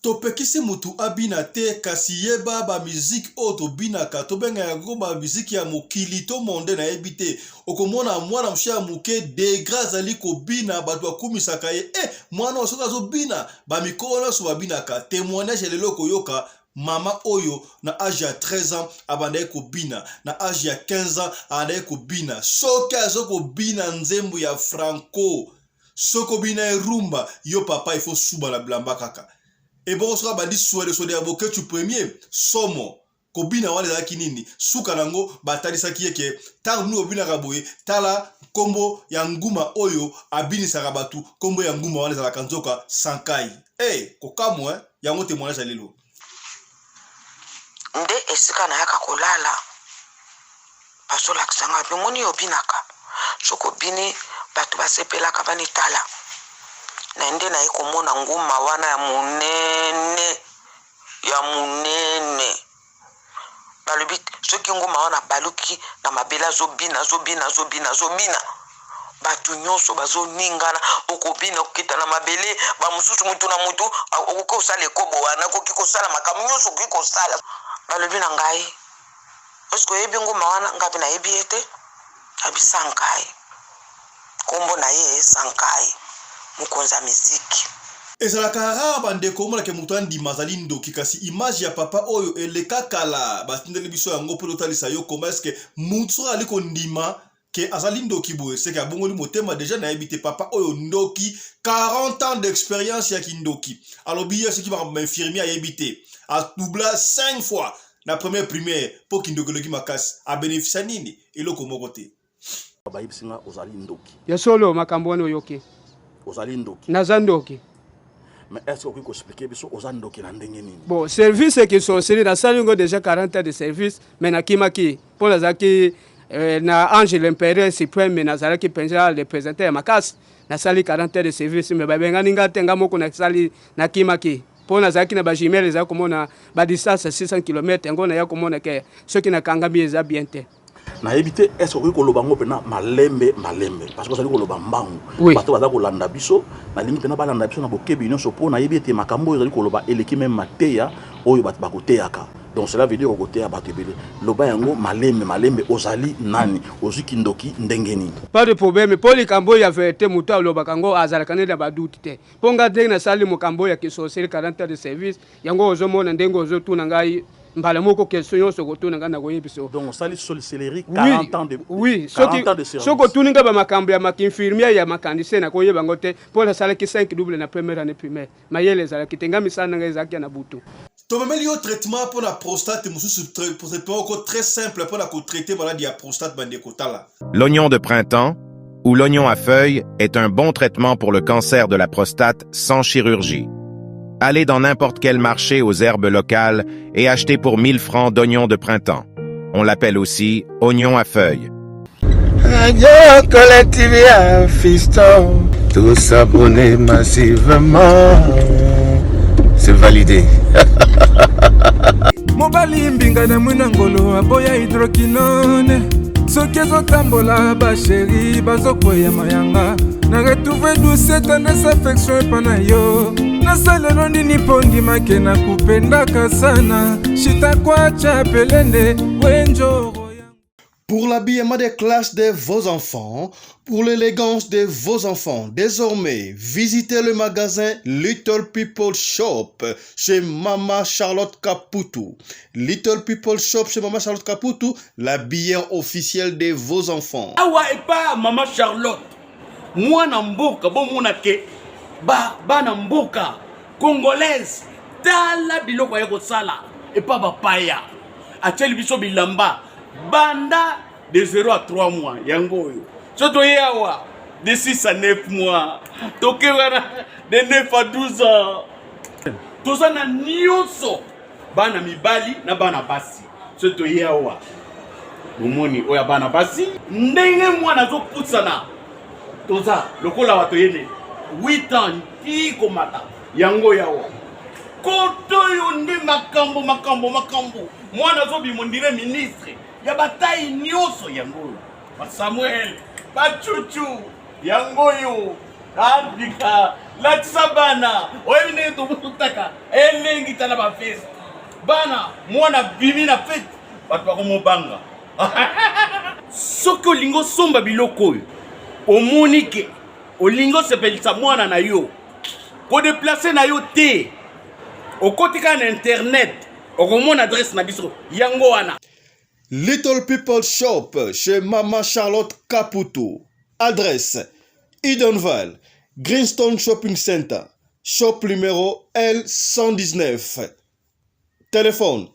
Topekisi mutu abina te kasi yeba ba musique oyo tobinaka tobenga yango ba musique ya mokili to monde nayebi te okomona mwana mosusu ya moke degre azali kobina bato bakumisaka ye eh mwana oyo soki azobina ba mikolo nyonso babinaka temoignage ya lelo okoyoka mama oyo na age ya 13 ans abandaki kobina na age ya 15 ans abandaki kobina soki azo kobina nzembo ya franco soki obina ye rumba yo papa il faut suba na bilamba kaka ebongo soki abandi swede swede ya boketshu premier somo kobina wana ezalaki nini suka na yango batalisaki ye ke ntango bino bobinaka boye tala nkombo ya nguma oyo abinisaka bato nkombo ya nguma wana ezalaka nzoka sankai e hey, kokamwa eh? yango témoignage ya lelo nde esika nayaka kolala bazolakisa ngai omoni obinaka soki obini bato basepelaka banitala na nde naye komona nguma wana ya monene ya monene balobi soki nguma wana abaluki na mabele azobina azobina azobina azobina bato nyonso bazoningana okobina okokita na mabele bamosusu motu na motu okoki kosala ekobo wana okoki kosala makambo nyonso okoki kosala balobi na ngai eske oyebi nguma wana ngai mpe nayebi ye te abi sankai nkombo na ye sankai mokonzi ya miziki Ezalaka rare bandeko omonake moto andima azali ndoki kasi image ya papa oyo eleka kala batindeli biso yango mpo totalisa yo comment est-ce que moto soki azali kondima ke azali ndoki boye seke abongoli motema deja nayebi te papa oyo ndoki 40 ans d'experience ya kindoki alobi ye soki makambo ba infirmier ayebi te adoubla 5 fois na première primaire mpo kindoki eloki makasi abénéficia nini eloko moko te. Bayebisi nga ozali ndoki. Ya solo makambo wana oyoki. Ozali ndoki. Naza ndoki. Mais est-ce que okoki koexpliquer biso oza ndoki na ndenge nini? Bon, service kinsorcellerie nasali yango déjà 40 ans de service mais nakimaki mpo nazalaki eh, na ange l'empereur suprême mais nazalaki mpenza représentant ya makasi nasali 40 ans de service mais babengani nga te nga moko nasali nakimaki mpo nazalaki na bajumelle ezali komona badistance ya 600 km yango naya komona ke soki nakangami eza bien te. Nayebi te est ce okoki koloba yango mpena malembe malembe parce que ozali koloba mbangu. Oui. Bato baza kolanda biso nalingi mpena balanda biso na bokebi nyonso mpo nayebi ete makambo oyo ozali koloba eleki meme mateya oyo bato bakoteyaka. Donc cela veut dire okoteya bato ebele. Loba yango malembe malembe, ozali nani, ozwi kindoki ndenge nini? Pas de problème mpo likambo oyo ya verite moto alobaka yango azalaka nde na badoute te mpo nga ndenge nasali mokambo oyo ya kisorcellerie 40 ans de service yango ozomona ndenge ozotuna ngai mbala moko question nyonso okotuna ngai nakoyebisa yo. Donc osali sorcellerie 40 ans de oui, 40 ans de service. Soki otuni ngai bamakambo ya makinfirmière ya makandise nakoyeba yango te mpo nasalaki 5 double na première année primaire mayele ezalaki te ngai misala na ngai ezalaki ya na butu. Tomemeli yo traitement mpo na prostate mosusu traitement moko très simple mpo na kotraite maladi ya prostate bandeko tala. L'oignon de printemps ou l'oignon à feuilles est un bon traitement pour le cancer de la prostate sans chirurgie. Allez dans n'importe quel marché aux herbes locales et achetez pour 1000 francs d'oignons de printemps. On l'appelle aussi oignon à feuilles. Radio Collective Fiston, tous abonnés massivement. C'est validé. Mobali mbinga na mwina ngolo aboya hydroquinone soki ezotambola basheri bazokweya mayanga na retrouve douce tendresse affection epa na yo nasalelo nini mpo ndimake na kupendaka sana shitakwacha pelende wenjoro. Pour l'habillement des classes de vos enfants, pour l'élégance de vos enfants, désormais, visitez le magasin Little People Shop chez Mama Charlotte Kaputu. Little People Shop chez Mama Charlotte Kaputu, l'habilleur officiel de vos enfants. Awa epa Mama Charlotte, mwana mboka bomona ke ba bana mboka congolaise tala biloko aye kosala epa bapaya atieli biso bilamba banda de 0 à 3 mois yango oyo so toye awa de 6 à 9 mois toke wana de 9 à 12 ans toza na nyonso bana mibali na bana basi so toye awa bomoni oyo ya bana basi ndenge mwana azopusana toza lokola bato yene 8 ans ti komata yango yawa koto oyo nde makambo makambo makambo mwana azobima ondire ministre ya batai nyonso yango oyo basamuel bacucu yango oyo abika. Latisa bana, oyebi ndenge tobutaka elengi, tala bafeste bana, mwana bimi na fete, bato bakomobanga. Soki olingi osomba biloko oyo, omoni ke olingi osepelisa mwana na yo, kodeplace na yo te, okoti kaka na internet, okomona adresse na biso yango wana. Little People Shop chez Mama Charlotte Caputo. Adresse: Edenvale, Greenstone Shopping Center, shop numéro L119. Téléphone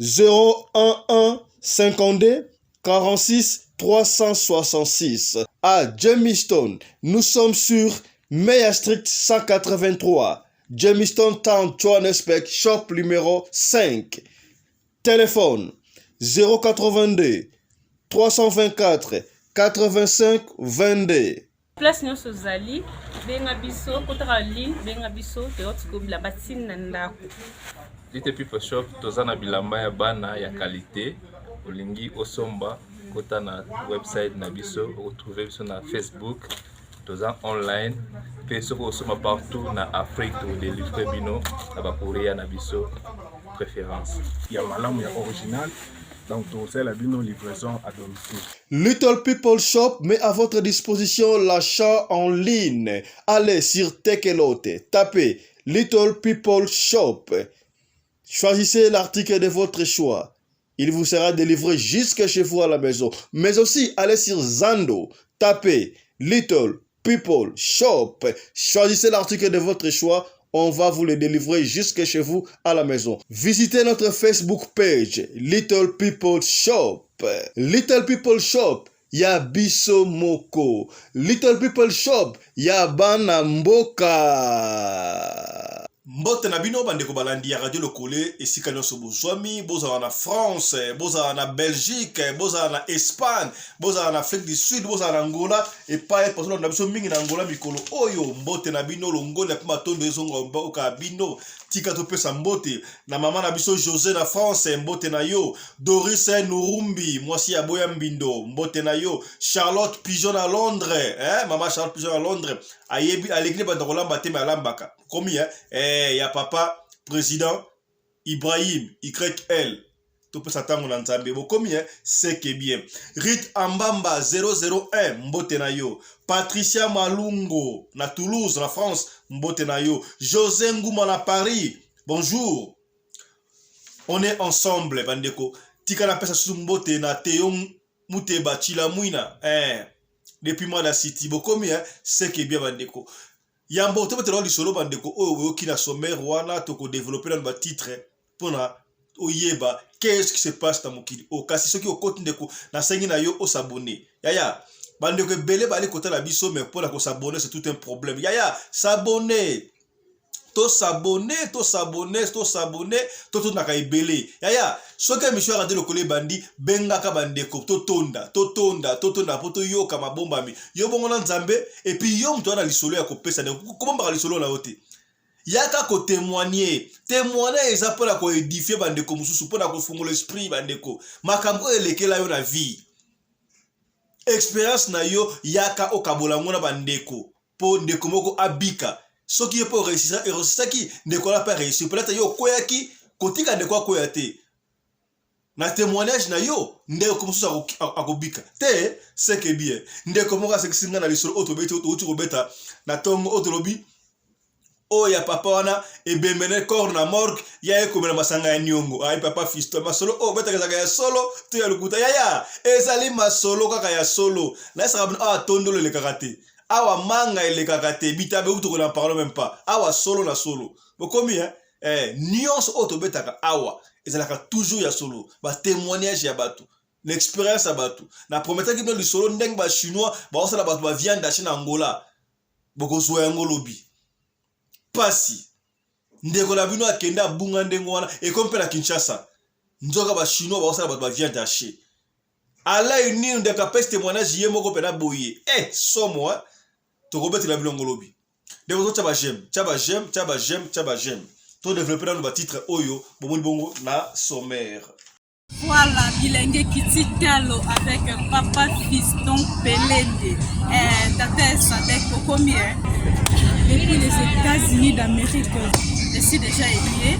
011 52 46 366. À Jamestown, nous sommes sur Meyer Street 183, Jamestown Town, Johannesburg, shop numéro 5. Téléphone 082 324 85 22. Place nyonso ozali, benga biso, kotaka ligne, benga biso, toyoti kobila batini na ndako. Little People Shop, toza na bilamba ya bana ya qualité. Olingi osomba, kota na website na biso, okotrouve biso na Facebook, toza online mpe soki osomba partout na Afrique, tokodelivre bino na bacourrier na biso préférence. Ya malamu, ya original, donc tokosalela bino livraison à domicile. Little People Shop met à votre disposition l'achat en ligne. Allez sur Takealot, tapez Little People Shop. Choisissez l'article de votre choix. Il vous sera délivré jusque chez vous à la maison. Mais aussi, allez sur Zando, tapez Little People Shop. Choisissez l'article de votre choix. On va vous le délivrer jusque chez vous à la maison. Visitez notre Facebook page, Little People Shop. Little People Shop, ya biso moko. Little People Shop, ya bana mboka. Mbote na bino bandeko balandi ya Radio Lokole esika nyonso bozwami, bozala na France, bozala na Belgique, bozala na Espagne, bozala na Afrique du Sud, bozala na Angola, epai na biso mingi na Angola mikolo oyo. Mbote na bino, longoli mpe matondo ezonga mboka ya bino. Tika topesa mbote na mama na biso José na France, mbote na yo. Doris Nurumbi, mwasi ya boya mbindo, mbote na yo. Charlotte Pigeon na Londres, eh? Mama Charlotte Pigeon na Londres, ayebi aleki ne banda kolamba te, me alambaka komi, eh? Eh, ya papa président Ibrahim YL, topesa ntango na Nzambe, bokomi, eh? Seke bien. Rit Ambamba 001, mbote na yo. Patricia Malungo na Toulouse na France, mbote na yo. José Nguma na Paris, bonjour, on est ensemble bandeko. Tika napesa susu mbote na Teo Muteba Chilamwina, eh, depuis Mwana City, bokomi, eh? Seke bien bandeko. Yambo tobetela lisolo bandeko oyo boyoki na sommaire wana, tokodévelopper nano batitre mpona oyeba qu'est-ce qui se passe na mokili oyo. Kasi soki okoti ndeko, nasengi na yo os'abonner yaya. Bandeko ebele bali kotala biso, mais mpona kos'abonner, c'est tout un problème. Yaya, s'abonner, tos'abonner, tos'abonner, tos'abonner, totondaka ebele. Yaya, soki émission ya Radio Lokolo ebandi, bengaka bandeko, totonda, totonda, totonda mpo toyoka mabombami yo bongo na Nzambe. Et puis yo moto wana lisolo ya kopesa, ndeko, kobombaka lisolo na yo te, yaka kotémoigner. Témoigne eza mpona koédifier bandeko mosusu, mpona kofungola esprit bandeko. Makambo oyo elekela yo na vie, expérience na yo, yaka okabola yango na bandeko mpo ndeko moko abika. Soki ye mpo oréussisaki, ndeko wana mpe aréussir. Peut-être yo okweyaki, kotika ndeko akwea te. Na témoignage na yo, ndeko mosusu akobika te. Seke bien. Ndeko moko asekisi nga na lisolo oyo tobeti, touti kobeta na ntongo, oyo tolobi oyo ya papa wana ebembene corps na morgue, ya ekomela masanga ya niongo. Ai papa Fisto, masolo oyo obetaka ezalaka ya solo to ya lokuta? Yaya, ezali masolo kaka ya solo. Nayesaka bino awa, tondolo elekaka te awa, manga elekaka te, bitabe okuti tokona parole même pas awa, solo na solo. Bokomi, eh? Eh, nyonso oyo tobetaka awa ezalaka toujours ya solo, batémoignage ya bato na expérience ya bato. Na prometaki bino lisolo ndenge bachinois baosala bato baviande hachée na Angola, bokozwa yango lobi. Pasi, ndeko na bino akende abunga ndenge wana, ekomi mpe na Kinshasa, nzoka bachinois baosala bato baviande hachée. Alai nini, ndeko apesi témoignage ye moko mpena boye, eh, somo, eh? Tokobetela bilongo lobi. Ndeko, totya baj'aime, tya baj'aime, tya baj'aime, tya baj'aime, todévelopper nano batitre oyo bomoni bongo na sommaire. Voilà, bilenge kiti talo avec papa fiston Pelende. Eh, tata Sadek okomi eh? Depuis les États-Unis d'Amérique, je suis déjà écrit.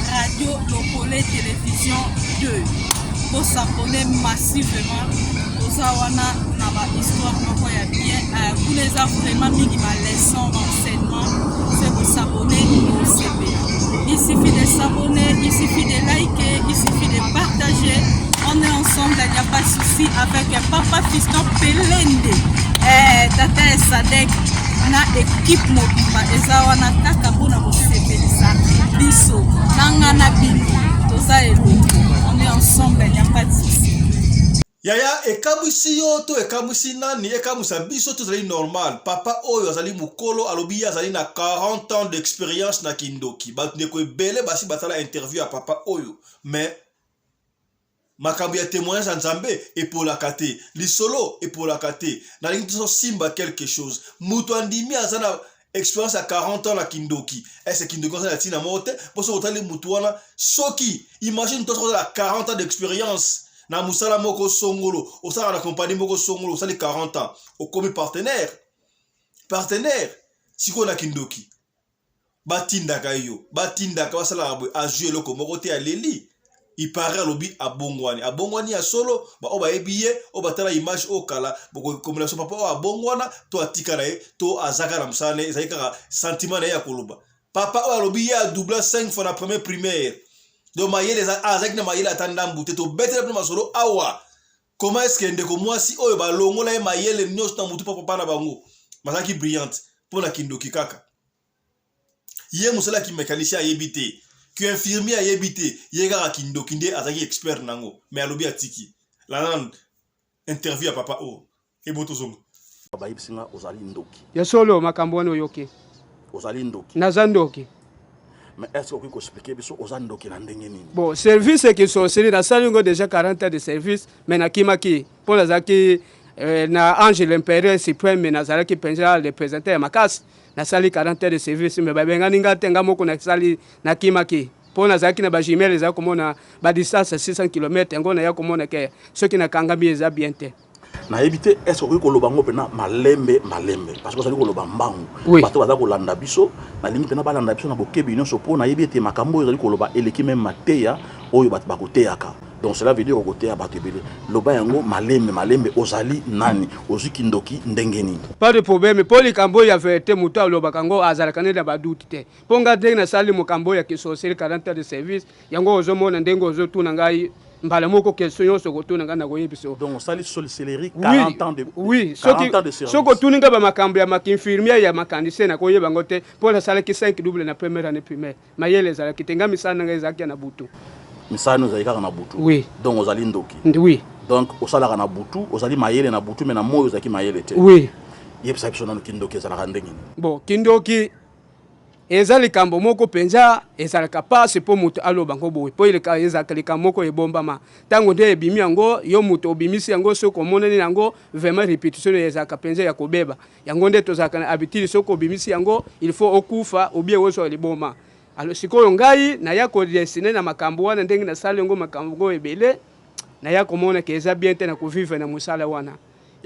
Radio Lokole Télévision 2. Pour s'abonner massivement toza wana na ba histoire moko ya bien euh, kuna eza vraiment mingi ba leçon ba enseignement se kosabonner osepela il suffit de s'abonner il suffit de liker il suffit de partager on est ensemble il n'y a pas de souci avec papa fiston pelende eh, tata ya sadek na ekipe mobimba eza wana kaka mpona kosepelisa biso na nga na bino toza elongo on est ensemble il n'y a pas de souci. Yaya ekamwisi yo to ekamwisi nani ekamwisa biso tozali normal papa oyo azali mokolo alobi ye azali na 40 ans d'experience na kindoki bato ndeko ebele basi basala interview ya papa oyo mais makambo ya témoignage ya nzambe epolaka te lisolo epolaka te nalingi tosimba quelque chose moto andimi aza na expérience ya 40 ans na kindoki ese kindoki aza na ntina moko te mpo soki otali motu wana soki imagine to soki ozala 40 ans d'expérience na mosala moko songolo osalaka na kompani moko songolo osali 40 ans okomi partenaire partenaire sikoyo na kindoki batindaka yo batindaka basalaka boye azwi eloko moko te aleli ipare alobi abongwani abongwani ya solo baoyo bayebi ye oyo batala image oyo kala bokokomela biso papa oyo abongwana to atika na ye to azaka na mosala na ye ezali kaka sentiment na ye ya koloba papa oyo alobi ye adoubla 5 fois na premier primaire donc mayele azalaki na mayele ata ndambu te tobetela bino masolo awa comment est ce que ndeko mwasi oyo balongola ye mayele nyonso na motu mpo papa na bango bazalaki brillante mpo na kindoki kaka ye mosala ki mécanicien ayebi te ki infirmier ayebi te ye kaka kindoki nde azalaki expert nango mais alobi atiki landa interview ya papa oyo ebo tozonga bayebisi nga ozali ndoki ya solo makambo wana oyoki ozali ndoki naza ndoki mais est ce que okoki koexplike biso oza ndoki na ndenge nini bon service ekisoseli nasali yango déjà 40 ans de service mais nakimaki mpo nazalaki eh, na ange l'empereur suprême nazalaki mpenza representant ya makasi nasali 40 heures de service mais babengani nga te nga moko nasali nakimaki mpo nazalaki na bajumele ezali komona badistance ya 600 km yango naya komona ke soki nakangami eza bien te nayebi te est ce okoki koloba yango mpena malembe malembe parce que ozali koloba mbangu oui. bato baza kolanda biso nalingi mpena balanda biso na bokebi nyonso mpo nayebi ete makambo oyo ozali koloba eleki meme mateya oyo bato bakoteyaka donc cela veut dire okoteya bato ebele loba yango malembe malembe ozali nani ozwi kindoki ndenge nini pas de problème mpo likambo oyo ya verité moto alobaka yango azalaka nde na badoute te mpo ngai ndenge nasali mokambo oyo ya kisoseli 40 ans de service yango ozomona ndenge ozotuna ngai mbala moko question nyonso okotuna ngai nakoyebisa yo donc osali sorcellerie 40 ans de oui 40 ans de service soki otuni ngai bamakambo ya makinfirmière ya makanise nakoyeba yango te mpo nasalaki 5 double na première année primaire mayele ezalaki te ngai misala na ngai ezalaki ya na butu misala no ezali kaka na butu oui. donc ozali ndoki oui. donc osalaka na butu ozali mayele na butu mais na moi ozalaki mayele te oui. yebisa biso nano kindoki ezalaka ndenge nini bon kindoki eza likambo moko mpenza ezalaka mpasi mpo moto aloba yango boye mpo ezalaka likambo moko ebombama ntango nde ebimi yango yo moto obimisi yango soki omonani yango vraiment repetition ezalaka mpenza ya kobeba yango nde tozalaka na habitude soki obimisi yango il faut okufa obie ozwa liboma alors sikoyo ngai naya kodesine na makambo wana ndenge nasali yango makambo ngo ebele naya komona ke eza bien te na kovivre na mosala wana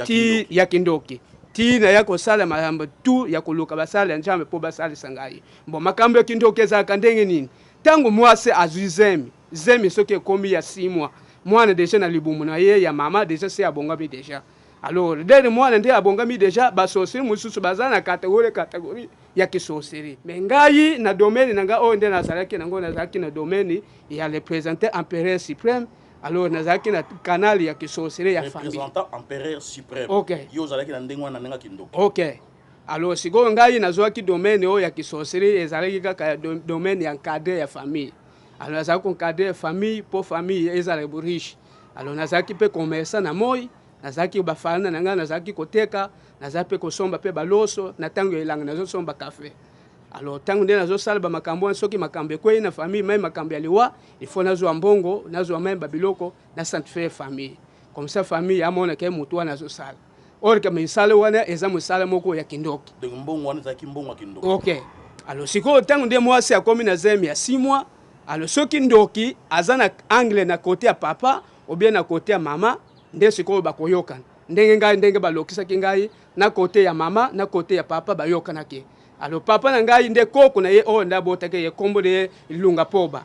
ti ya kindoki ti naya kosala makambo tu ya koluka basala ya nzambe mpo basalisa ngai bon makambo ya kindoki ezalaka ndenge nini ntango mwasi azwi zemi zemi soki ekomi ya 6 mois mwana deja na libumu na ye ya mama deja se abongami deja alors dere mwana nde abongami deja basorcerie mosusu baza na categorie categorie ya kisorcerie mais ngai na domaine na ngai oyo nde nazalaki nango nazalaki na domaine ya representant empereur suprême alors nazalaki na canal ya kisorcerie ya famille représentant empereur suprême ok yo ozalaki na ndenge wana na ndenge ya kindoki ok alors sikoyo ngai nazwaki domaine oyo ya kisorcerie ezalaki kaka ya domaine ya encadre ya famille alors nazalaki koencadre famille mpo famille ezala riche alors nazalaki mpe commerçant na moi nazalaki bafarina na ngai nazalaki koteka nazalaki mpe kosomba mpe baloso na ntango ya elanga nazosomba kafe alors ntango nde nazosala bamakambo wana soki makambo ekwei na famille meme makambo ya liwa il faut nazwa mbongo nazwa meme babiloko na satisfaire famille comme ça famille amona ke motu wana azosala or ke misala wana eza mosala moko ya kindoki donc mbongo wana ezalaki mbongo ya kindoki ok alors sikoyo ntango nde mwasi akomi na zemi ya 6 mois. Alors soki ndoki aza na angle na kote ya papa ou bien na kote ya mama, nde sikoyo bakoyokana. Ndenge ngai ndenge balokisaki ngai na kote ya mama na kote ya papa bayokanaki. Alors papa na ngai nde koko na ye oyo nde abotaki ye, kombo na ye Lunga Poba.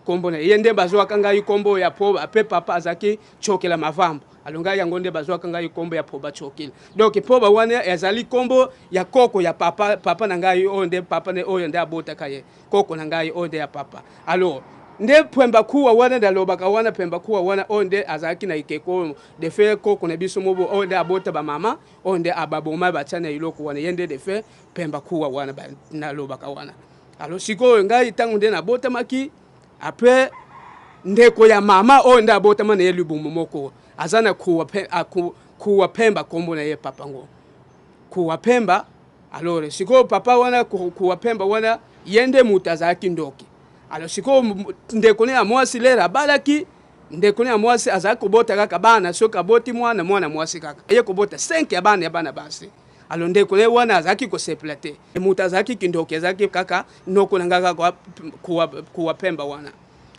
Kombo na ye nde bazwaka ngai kombo ya Poba, pe papa azalaki Chokela Mavambo. Alors ngai yango nde bazwaka ngai kombo ya Poba Chokila. Donc Poba wana ezali kombo ya koko ya papa, papa na ngai oyo nde papa na oyo nde abotaka ye. Koko na ngai oyo nde ya papa. Alors nde Pemba Kuwa wana nde alobaka wana Pemba Kuwa wana oyo nde azalaki na ekeko oyo de fait koko na biso mobo oyo nde abota ba mama oyo nde ababoma batia na eloko wana ye nde de fait Pemba Kuwa wana ba nalobaka wana. Alors sikoyo ngai ntango nde nabotamaki après ndeko ya mama oyo nde abotama na ye libumu moko aza na kuwa, pe, aku, kuwa Pemba kombo na ye papa ngo kuwa Pemba. Alors sikoyo papa wana kuwa Pemba wana ye nde moto azalaki ndoki. Alors sikoyo ndeko ne ya mwasi lere abalaki ndeko ne ya mwasi azalaki kobota kaka bana, soki aboti mwana mwana mwasi kaka ye kobota 5 ya bana ya bana basi. Alors ndeko ne wana azalaki kosepela te, moto azalaki kindoki azalaki kaka noko na nga kaka kuwa Pemba wana.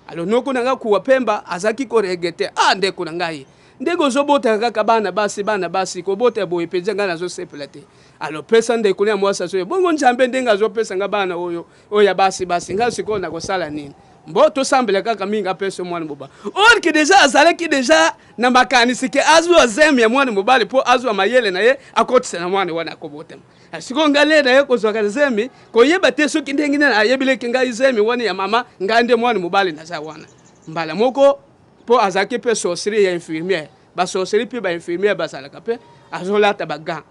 Alors noko na nga kuwa Pemba azalaki koregrete, ah ndeko na ngai ndenge ozobota kaka bana basi bana basi kobota boye mpenza ngai nazosepela te. Alors pesa ndeko ya mwasi azoya bongo Nzambe ndenge azopesa nga bana oyo oyo ya basi basi ngai sikoyo nakosala nini? Mbo tosambela kaka mingi apesa mwana mobali. Or que deja azalaki deja na makanisi ke azwa zemi ya mwana mobali mpo azwa mayele na ye akotisa na mwana wana akobotama. Sikoyo ngai lere na ye kozwaka zemi koyeba te soki ndenge nini ayebeleki ngai zemi wana ya mama ngai nde mwana mobali naza wana mbala moko mpo azalaki mpe sorcerie ya infirmière. Ba sorcerie mpe ba infirmière bazalaka mpe azolata ba gants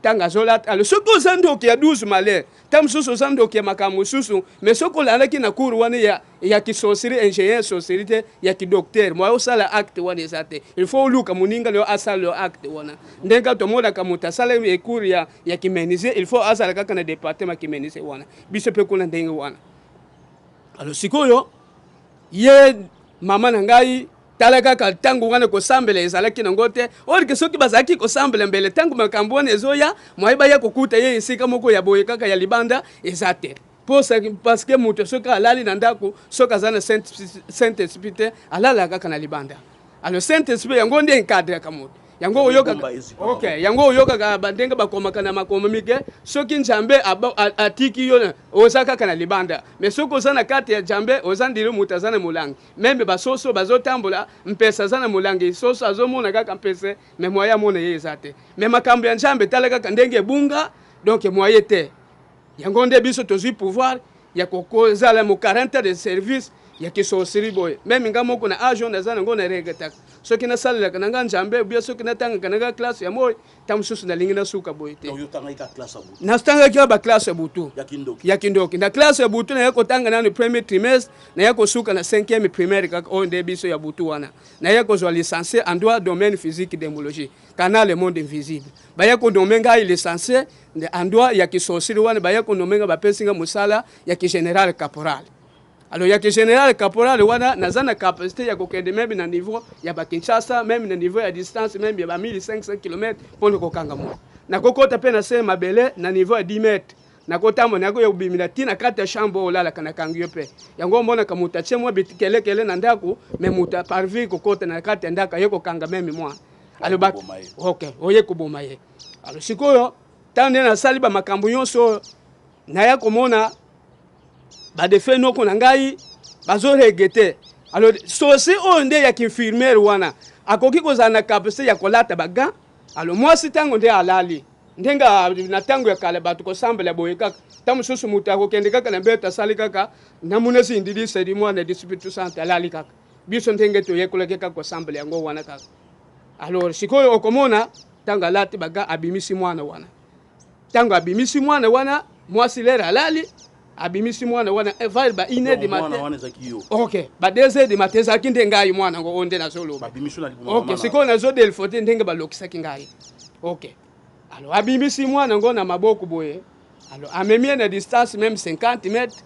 ntango azolata. Alors soki oza ndoki ya 12 malheur, ntango mosusu oza ndoki ya makambo mosusu, mais soki olandaki na cours wana ya kisorcerie, ingénieur sorcerie te, ya kidocteur, moya osala acte wana eza te. Il faut oluka moninga na yo asala yo acte wana. Ndenge tomonaka moto asala cours ya kimenuisier, il faut azala kaka na département ya kimenuisier wana. Biso mpe kuna ndenge wana. Alors sikoyo ye mama na ngai tala kaka ntango wana kosambela ezalaki nango te, or ke soki bazalaki kosambela mbele ntango makambo wana ezoya moye baya kokuta ye esika moko ya boye kaka ya libanda eza te. Po parce que moto soki alali na ndako, soki aza na Saint Esprit te, alalaka kaka na libanda. Alors Saint Esprit yango nde encadraka moto. Yango oyokaka, okay, yango oyokaka bandenge bakomaka na makomo mike, soki Nzambe atiki yo oza kaka na libanda, mais soki oza na kati ya Nzambe oza ndire moto aza na molangi. Meme basoso bazotambola, mpese aza na molangi, soso azomona kaka mpese, mais moyen amona ye eza te. Mais makambo ya Nzambe tala kaka ndenge ebunga, donc moyen te. Yango nde biso tozwi pouvoir ya kokozala mo 40 ans de service ya kisorcerie boye. Meme nga moko na age oyo naza nango na regretaka soki nasalelaka na nga Nzambe ou bien soki natangaka na nga classe ya moi, ntango mosusu nalingi nasuka boye te. Natangaki kaka ba classe ya butu ya kindoki. Na classe ya butu naye kotanga nanu premier trimestre, naye kosuka na 5e primaire kaka oyo nde biso ya butu wana. Naye kozwa licencié en droit domaine physique démologie, canal le monde invisible. Baye konome ngai licencié en droit ya kisorcerie wana, baye konome ngai bapesi ngai mosala ya ki général caporal. Alors ya ki général caporal wana naza na capacité ya kokende meme na niveau ya ba Kinshasa, meme na niveau ya distance meme ya ba 1500 km mpona kokanga moto. Nakokota pe na se mabele na niveau ya 10 mètres. Nakotambola nakoya kobimela ti na kati ya chambre oyo olalaka nakangi yo pe. Yango omonaka moto atie mwa bikelekele na ndako, mais moto aparvir kokota na kati ya ndako aye kokanga meme mwana. Alobaki ok, oye koboma ye. Alors sikoyo ntango nde nasali ba makambo nyonso oyo, naya komona ba defe noko na ngai bazo regrete. Alors sosi oyo nde ya kinfirmière wana akoki kozala na capacité ya kolata ba gants. Alors mwasi ntango nde alali ndenge na ntango ya kala bato kosambela boye kaka, ntango mosusu moto akokende kaka na mbeto asali kaka na munesi indilisa di mwana di Spiritu Santo alali kaka. Biso ndenge toyekolaki kaka kosambela yango wana kaka. Alors sikoyo okomona ntango alati ba gants abimisi mwana wana. Ntango abimisi mwana wana, mwasi lere alali, abimisi mwana wana vers ba une heure du matin. Ok, ba 2 heures du matin ezalaki nde ngai mwana ngo oyo nde nazoloba. Ok, sikoyo nazo delfote ndenge balokisaki ngai. Ok. Alors abimisi mwana ngo na maboko boye. Alors amemi ye na distance même 50 mètres,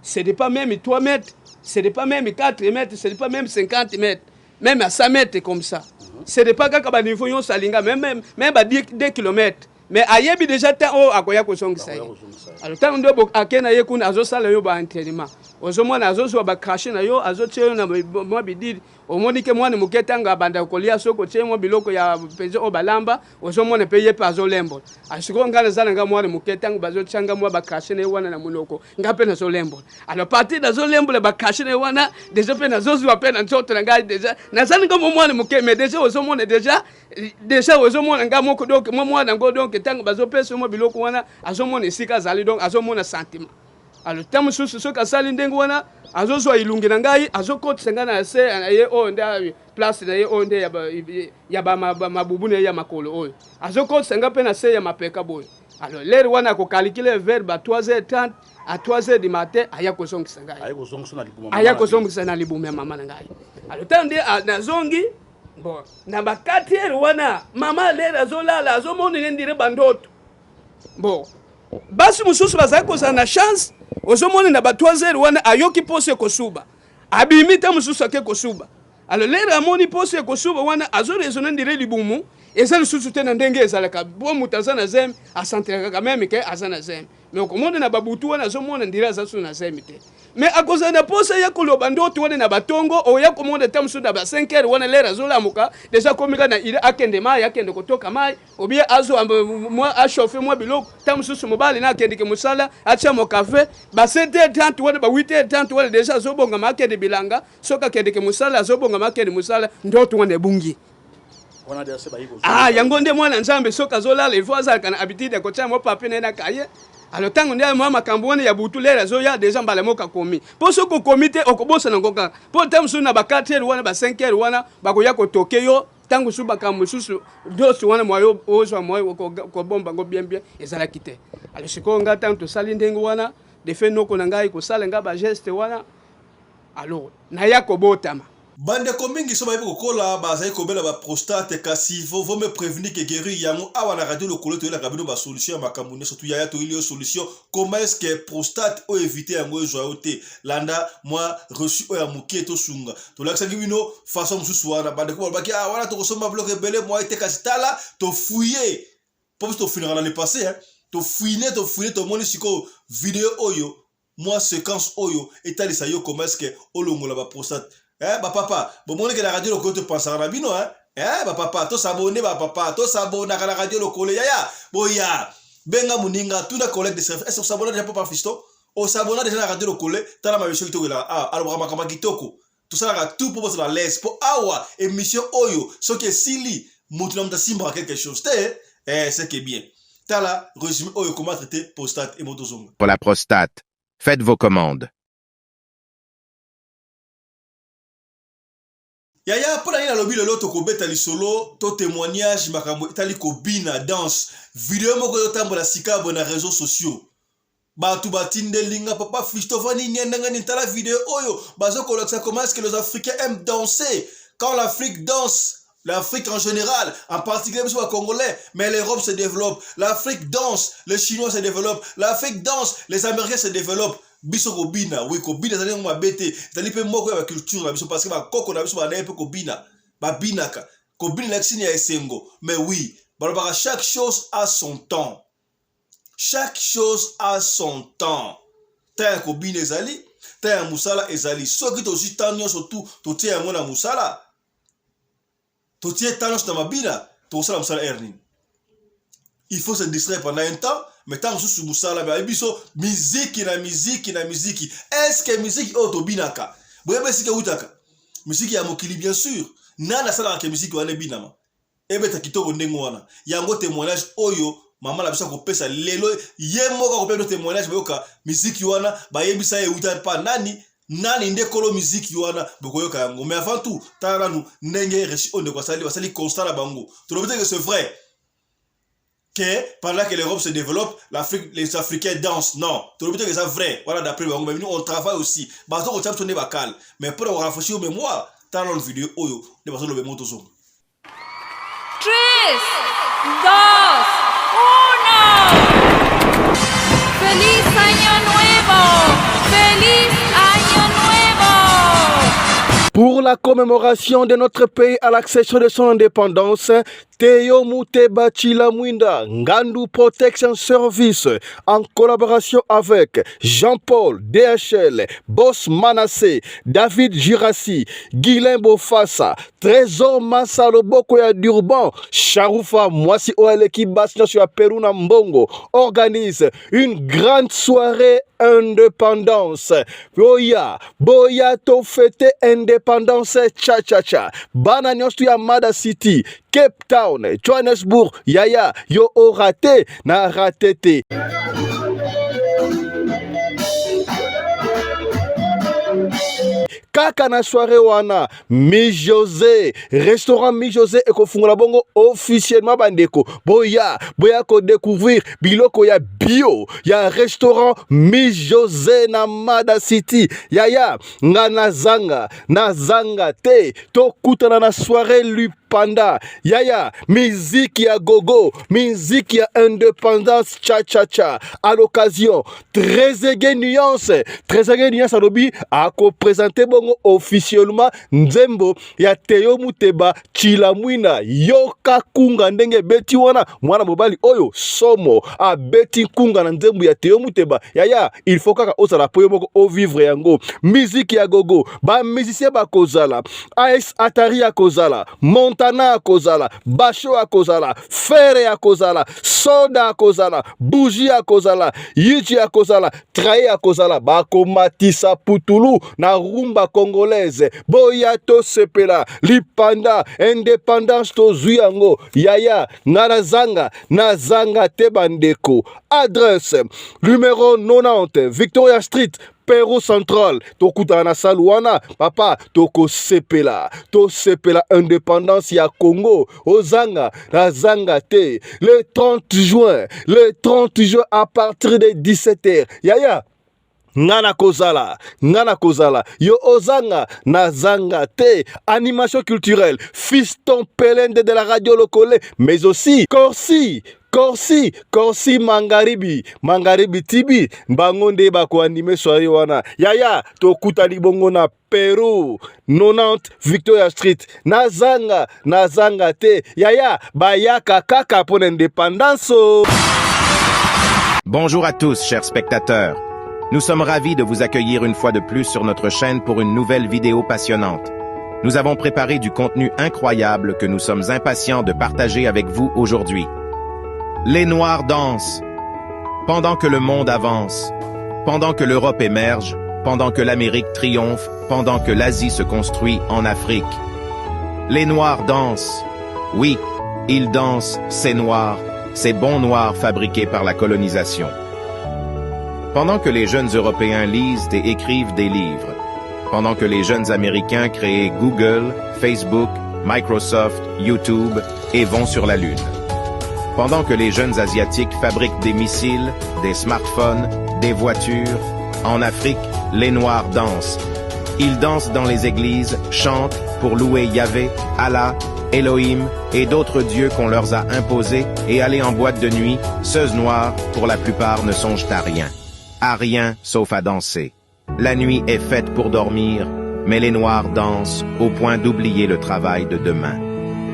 ce n'est pas même 3 mètres, ce n'est pas même 4 mètres, ce n'est pas même 50 mètres. Même à 100 mètres comme ça. Ce n'est pas kaka ba niveau nyonso alinga, même même ba 2 kilomètres. Mais ayebi déjà temps oyo akoya kozongisa ye. Alors ntango nde ake na ye kuna azosala yo ba entraînement. Ozomona azozwa ba crache na yo, azotia yo na mwa bididi. Omoni ke mwana moke ntango abanda kolia, soki otie mwa biloko ya mpenza oyo balamba, ozomona mpe ye mpe azolembola. Ah, sikoyo ngai naza na ngai mwana moke, ntango bazotia ngai mwa ba crache na ye wana na monoko, ngai mpe nazolembola. Alors partir nazolembola ba crache na ye wana, deja mpe nazozwa mpe na nzoto na ngai deja, naza na ngai mwa mwana moke, mais deja ozomona deja, deja ozomona ngai moko donc mwa mwana yango donc ntango bazopesa mwa biloko wana, azomona esika azali donc azomona sentiment. Alors ntango mosusu soki asali ndenge wana azozwa ilungi na ngai azokotisa ngai na se na ye oyo nde place na ye oyo nde ya mabubu na ye ya makolo oyo azokotisa ngai mpe na se ya mapeka boye. Alors l'heure wana akokalikile vers ba 3h30 à 3h du matin aya kozongisa ngai, aya kozongisa na libumu ya mama na ngai. Alors ntango nde nazongi bon na ba 4 heures wana mama lere azolala azomona ye ndire bandoto. Bon basi mosusu bazali kozala na chance, ozomona na ba 3 heures wana ayoki poso ekosuba, abimi ta mosusu ake kosuba. Alors lere amoni poso ekosuba wana azo raisonner ndire libumu eza lisusu te na ndenge ezalaka po moto aza na zemi asentiraka meme ke aza na zemi, mais okomona na babutu wana azomona ndire aza susu na zemi te, mais akozala na posa ya koloba ndoto wana na batongo oya komona ta mosusu na ba 5 heures wana lere azolamuka deja akomi kaka na ile akende mai akende kotoka mai obie azwa mwa achauffe mwa biloko ntango mosusu mobali na akendeke mosala atia mo kafe ba 7h30 wana ba 8h30 wana deja azobongama akende bilanga soki akendeke mosala azobongama akende mosala ndoto wana ebungi. Ah, yango nde mwana Nzambe soki azolala il faut azalaka na habitude ya kotia mwa papier na ye na cahier. Alors ntango nde mwa makambo wana ya butu lere azoya deja mbala moko akomi, mpo soki okomi te okobosana yango kaka, mpo ntango mosusu na ba 4 heures wana ba 5 heures wana bakoya kotoke yo ntango mosusu makambo mosusu nyonso wana mwa ozwa mwa kobomba yango bien bien ezalaki te. Alors sikoyo ngai ntango tosali ndenge wana defe noko na ngai kosala ngai bageste wana alors naya kobotama. Bandeko mingi soki bayebi kokola bazali kobela ba prostate kasi vaut vaut mieux prevenir que guerir yango awa na radio lokolo toyelaka bino ba solution ya makambo nyonso tu yaya toyeli yo solution comment est-ce que prostate oyo evite yango ezwa yo te landa mwa reçu oyo ya moke tosunga tolakisaki bino façon mosusu wana bandeko balobaki ah wana tokosomba biloko ebele mwa te kasi tala tofuye mpo biso tofinaka na le passé hein tofuine tofuine tomoni sikoyo video oyo mwa sequence oyo etalisa yo comment est-ce que olongola ba prostate eh ba papa bomoni ke na radio lokolo topensaka na bino eh eh ba papa tosabone ba papa tosabonaka na radio lokolo yaya boya benga moninga tuna collègue de service est-ce que osabona déjà papa fiston osabona déjà na radio lokole tala ma émission kitoko elaka ah alobaka makambo ya kitoko tosalaka tout mpo bozala l'aise mpo awa émission oyo soki esili moto na moto asimbaka quelque chose te eh, c'est que bien tala résumé oyo comment traiter prostate et moto zonga Pour la prostate, faites vos commandes. Yaya mpo na nini nalobi lelo tokobeta lisolo to témoignage makambo etali kobina danse video moko ezotambola sika boye na réseaux sociaux bato batindeli nga papa Christopher nini ya ndenge nini tala video oyo bazo kolakisa comment est-ce que les Africains aiment danser quand l'Afrique danse l'Afrique en général en particulier biso ba Congolais mais l'Europe se développe l'Afrique danse les Chinois se développent l'Afrique danse les Américains se développent biso kobina oui kobina ezali yango mabe te ezali mpe moko ya baculture na biso parce que bakoko na biso bandaki mpe kobina babinaka kobina elakisi ya esengo mais oui balobaka chaque chose a son temps Chaque chose a son temps. Temps ya kobina ezali, temps ya mosala ezali. Soki tozwi temps nyonso tu totie yango na mosala, totie temps nyonso na mabina, tokosala mosala heure nini? Il faut se distraire pendant un temps, mais ntango mosusu mosala bayebi biso miziki na miziki na miziki. Est-ce que miziki oyo tobinaka, boyebi esika eutaka? Miziki ya mokili bien sûr. Nani asalaka ke miziki wana ebinama? Ebeta kitoko ndenge wana. Yango temoignage oyo mama na biso akopesa lelo, ye moko akopesa bino temoignage, boyoka miziki wana bayebisa ye ewuta pa nani, nani nde kolo miziki wana, bokoyoka yango. Mais avant tout, tala nanu ndenge reçu oyo ndeko asali, basali constat na bango. Tolobi te que c'est vrai que pendant que l'Europe se développe, l'Afrique, les Africains dansent. Non, tolobi te que c'est vrai. Voilà d'après bango, mais nous on travaille aussi. Bazo kotia biso nde bakale. Mais pour rafraîchir mémoire, tala nanu video oyo nde bazo lobe moto zonga. 3, 2, 1. ¡Feliz Año Nuevo! ¡Feliz Año Nuevo! Pour la commémoration de notre pays à l'accession de son indépendance, Théo Muteba Chilamwinda, Ngandu Protection Service, en collaboration avec Jean-Paul DHL, Boss Manassé, David Girassi, Guylain Bofassa, Trésor Massa Loboko ya Durban, Charoufa Mwasi Oeleki basi nyonso ya Peru na Mbongo, organise une grande soirée indépendance. Boya, boya to fêter indépendance cha cha cha. Bana nyonso ya Mada City, Cape Town, Johannesburg, yaya, yo o raté na raté te. Kaka na soirée wana Mi José, restaurant Mi José ekofungola bongo officiellement bandeko. Boya, boya ko découvrir biloko ya bio ya restaurant Mi José na Mada City. Yaya, nga nazanga, nazanga te. Tokutana na soirée Lupanda. Yaya, miziki ya gogo, miziki ya indépendance cha cha cha. À l'occasion, Trezeguet Nuance, Trezeguet Nuance alobi ako présenter bongo officiellement nzembo ya Theo Muteba Chilamwina. Yoka kunga ndenge ebeti wana mwana mobali oyo somo abeti kunga na nzembo ya Theo Muteba. Yaya, il faut kaka ozala po yo moko ovivre yango. Musique ya gogo, ba musicien bakozala, AS Atari akozala, Montana akozala, Basho akozala, Ferre akozala, Soda akozala, Bougie akozala, Yichi akozala, Trahi akozala, bakomatisa putulu na rumba congolaise. Boya tosepela, lipanda, indépendance tozwi yango. Yaya, nga nazanga, nazanga te bandeko. Adresse numéro 90, Victoria Street, Peru Central. Tokutana na salle wana, papa, tokosepela, tosepela indépendance ya Congo. Ozanga, nazanga te. Le 30 juin, le 30 juin à partir de 17h. Yaya, nga nakozala, nga nakozala, yo ozanga, nazanga te. Animation culturelle, Fiston Pelende de la radio Lokole, mais aussi Corsi, Corsi, Corsi Mangaribi, Mangaribi Tibi, bango nde bakoanime soirée wana. Yaya, tokutani bongo na Peru, 90 Victoria Street. Nazanga, nazanga te. Yaya, bayaka kaka pona indépendance. Bonjour à tous, chers spectateurs. Nous sommes ravis de vous accueillir une fois de plus sur notre chaîne pour une nouvelle vidéo passionnante. Nous avons préparé du contenu incroyable que nous sommes impatients de partager avec vous aujourd'hui. Les Noirs dansent. Pendant que le monde avance, pendant que l'Europe émerge, pendant que l'Amérique triomphe, pendant que l'Asie se construit en Afrique. Les Noirs dansent. Oui, ils dansent, ces Noirs, ces bons Noirs fabriqués par la colonisation. Pendant que les jeunes Européens lisent et écrivent des livres, pendant que les jeunes Américains créent Google, Facebook, Microsoft, YouTube et vont sur la Lune. Pendant que les jeunes Asiatiques fabriquent des missiles, des smartphones, des voitures, en Afrique, les Noirs dansent. Ils dansent dans les églises, chantent pour louer Yahvé, Allah, Elohim et d'autres dieux qu'on leur a imposés et aller en boîte de nuit, ceux noirs, pour la plupart, ne songent à rien. À rien sauf à danser. La nuit est faite pour dormir, mais les Noirs dansent au point d'oublier le travail de demain.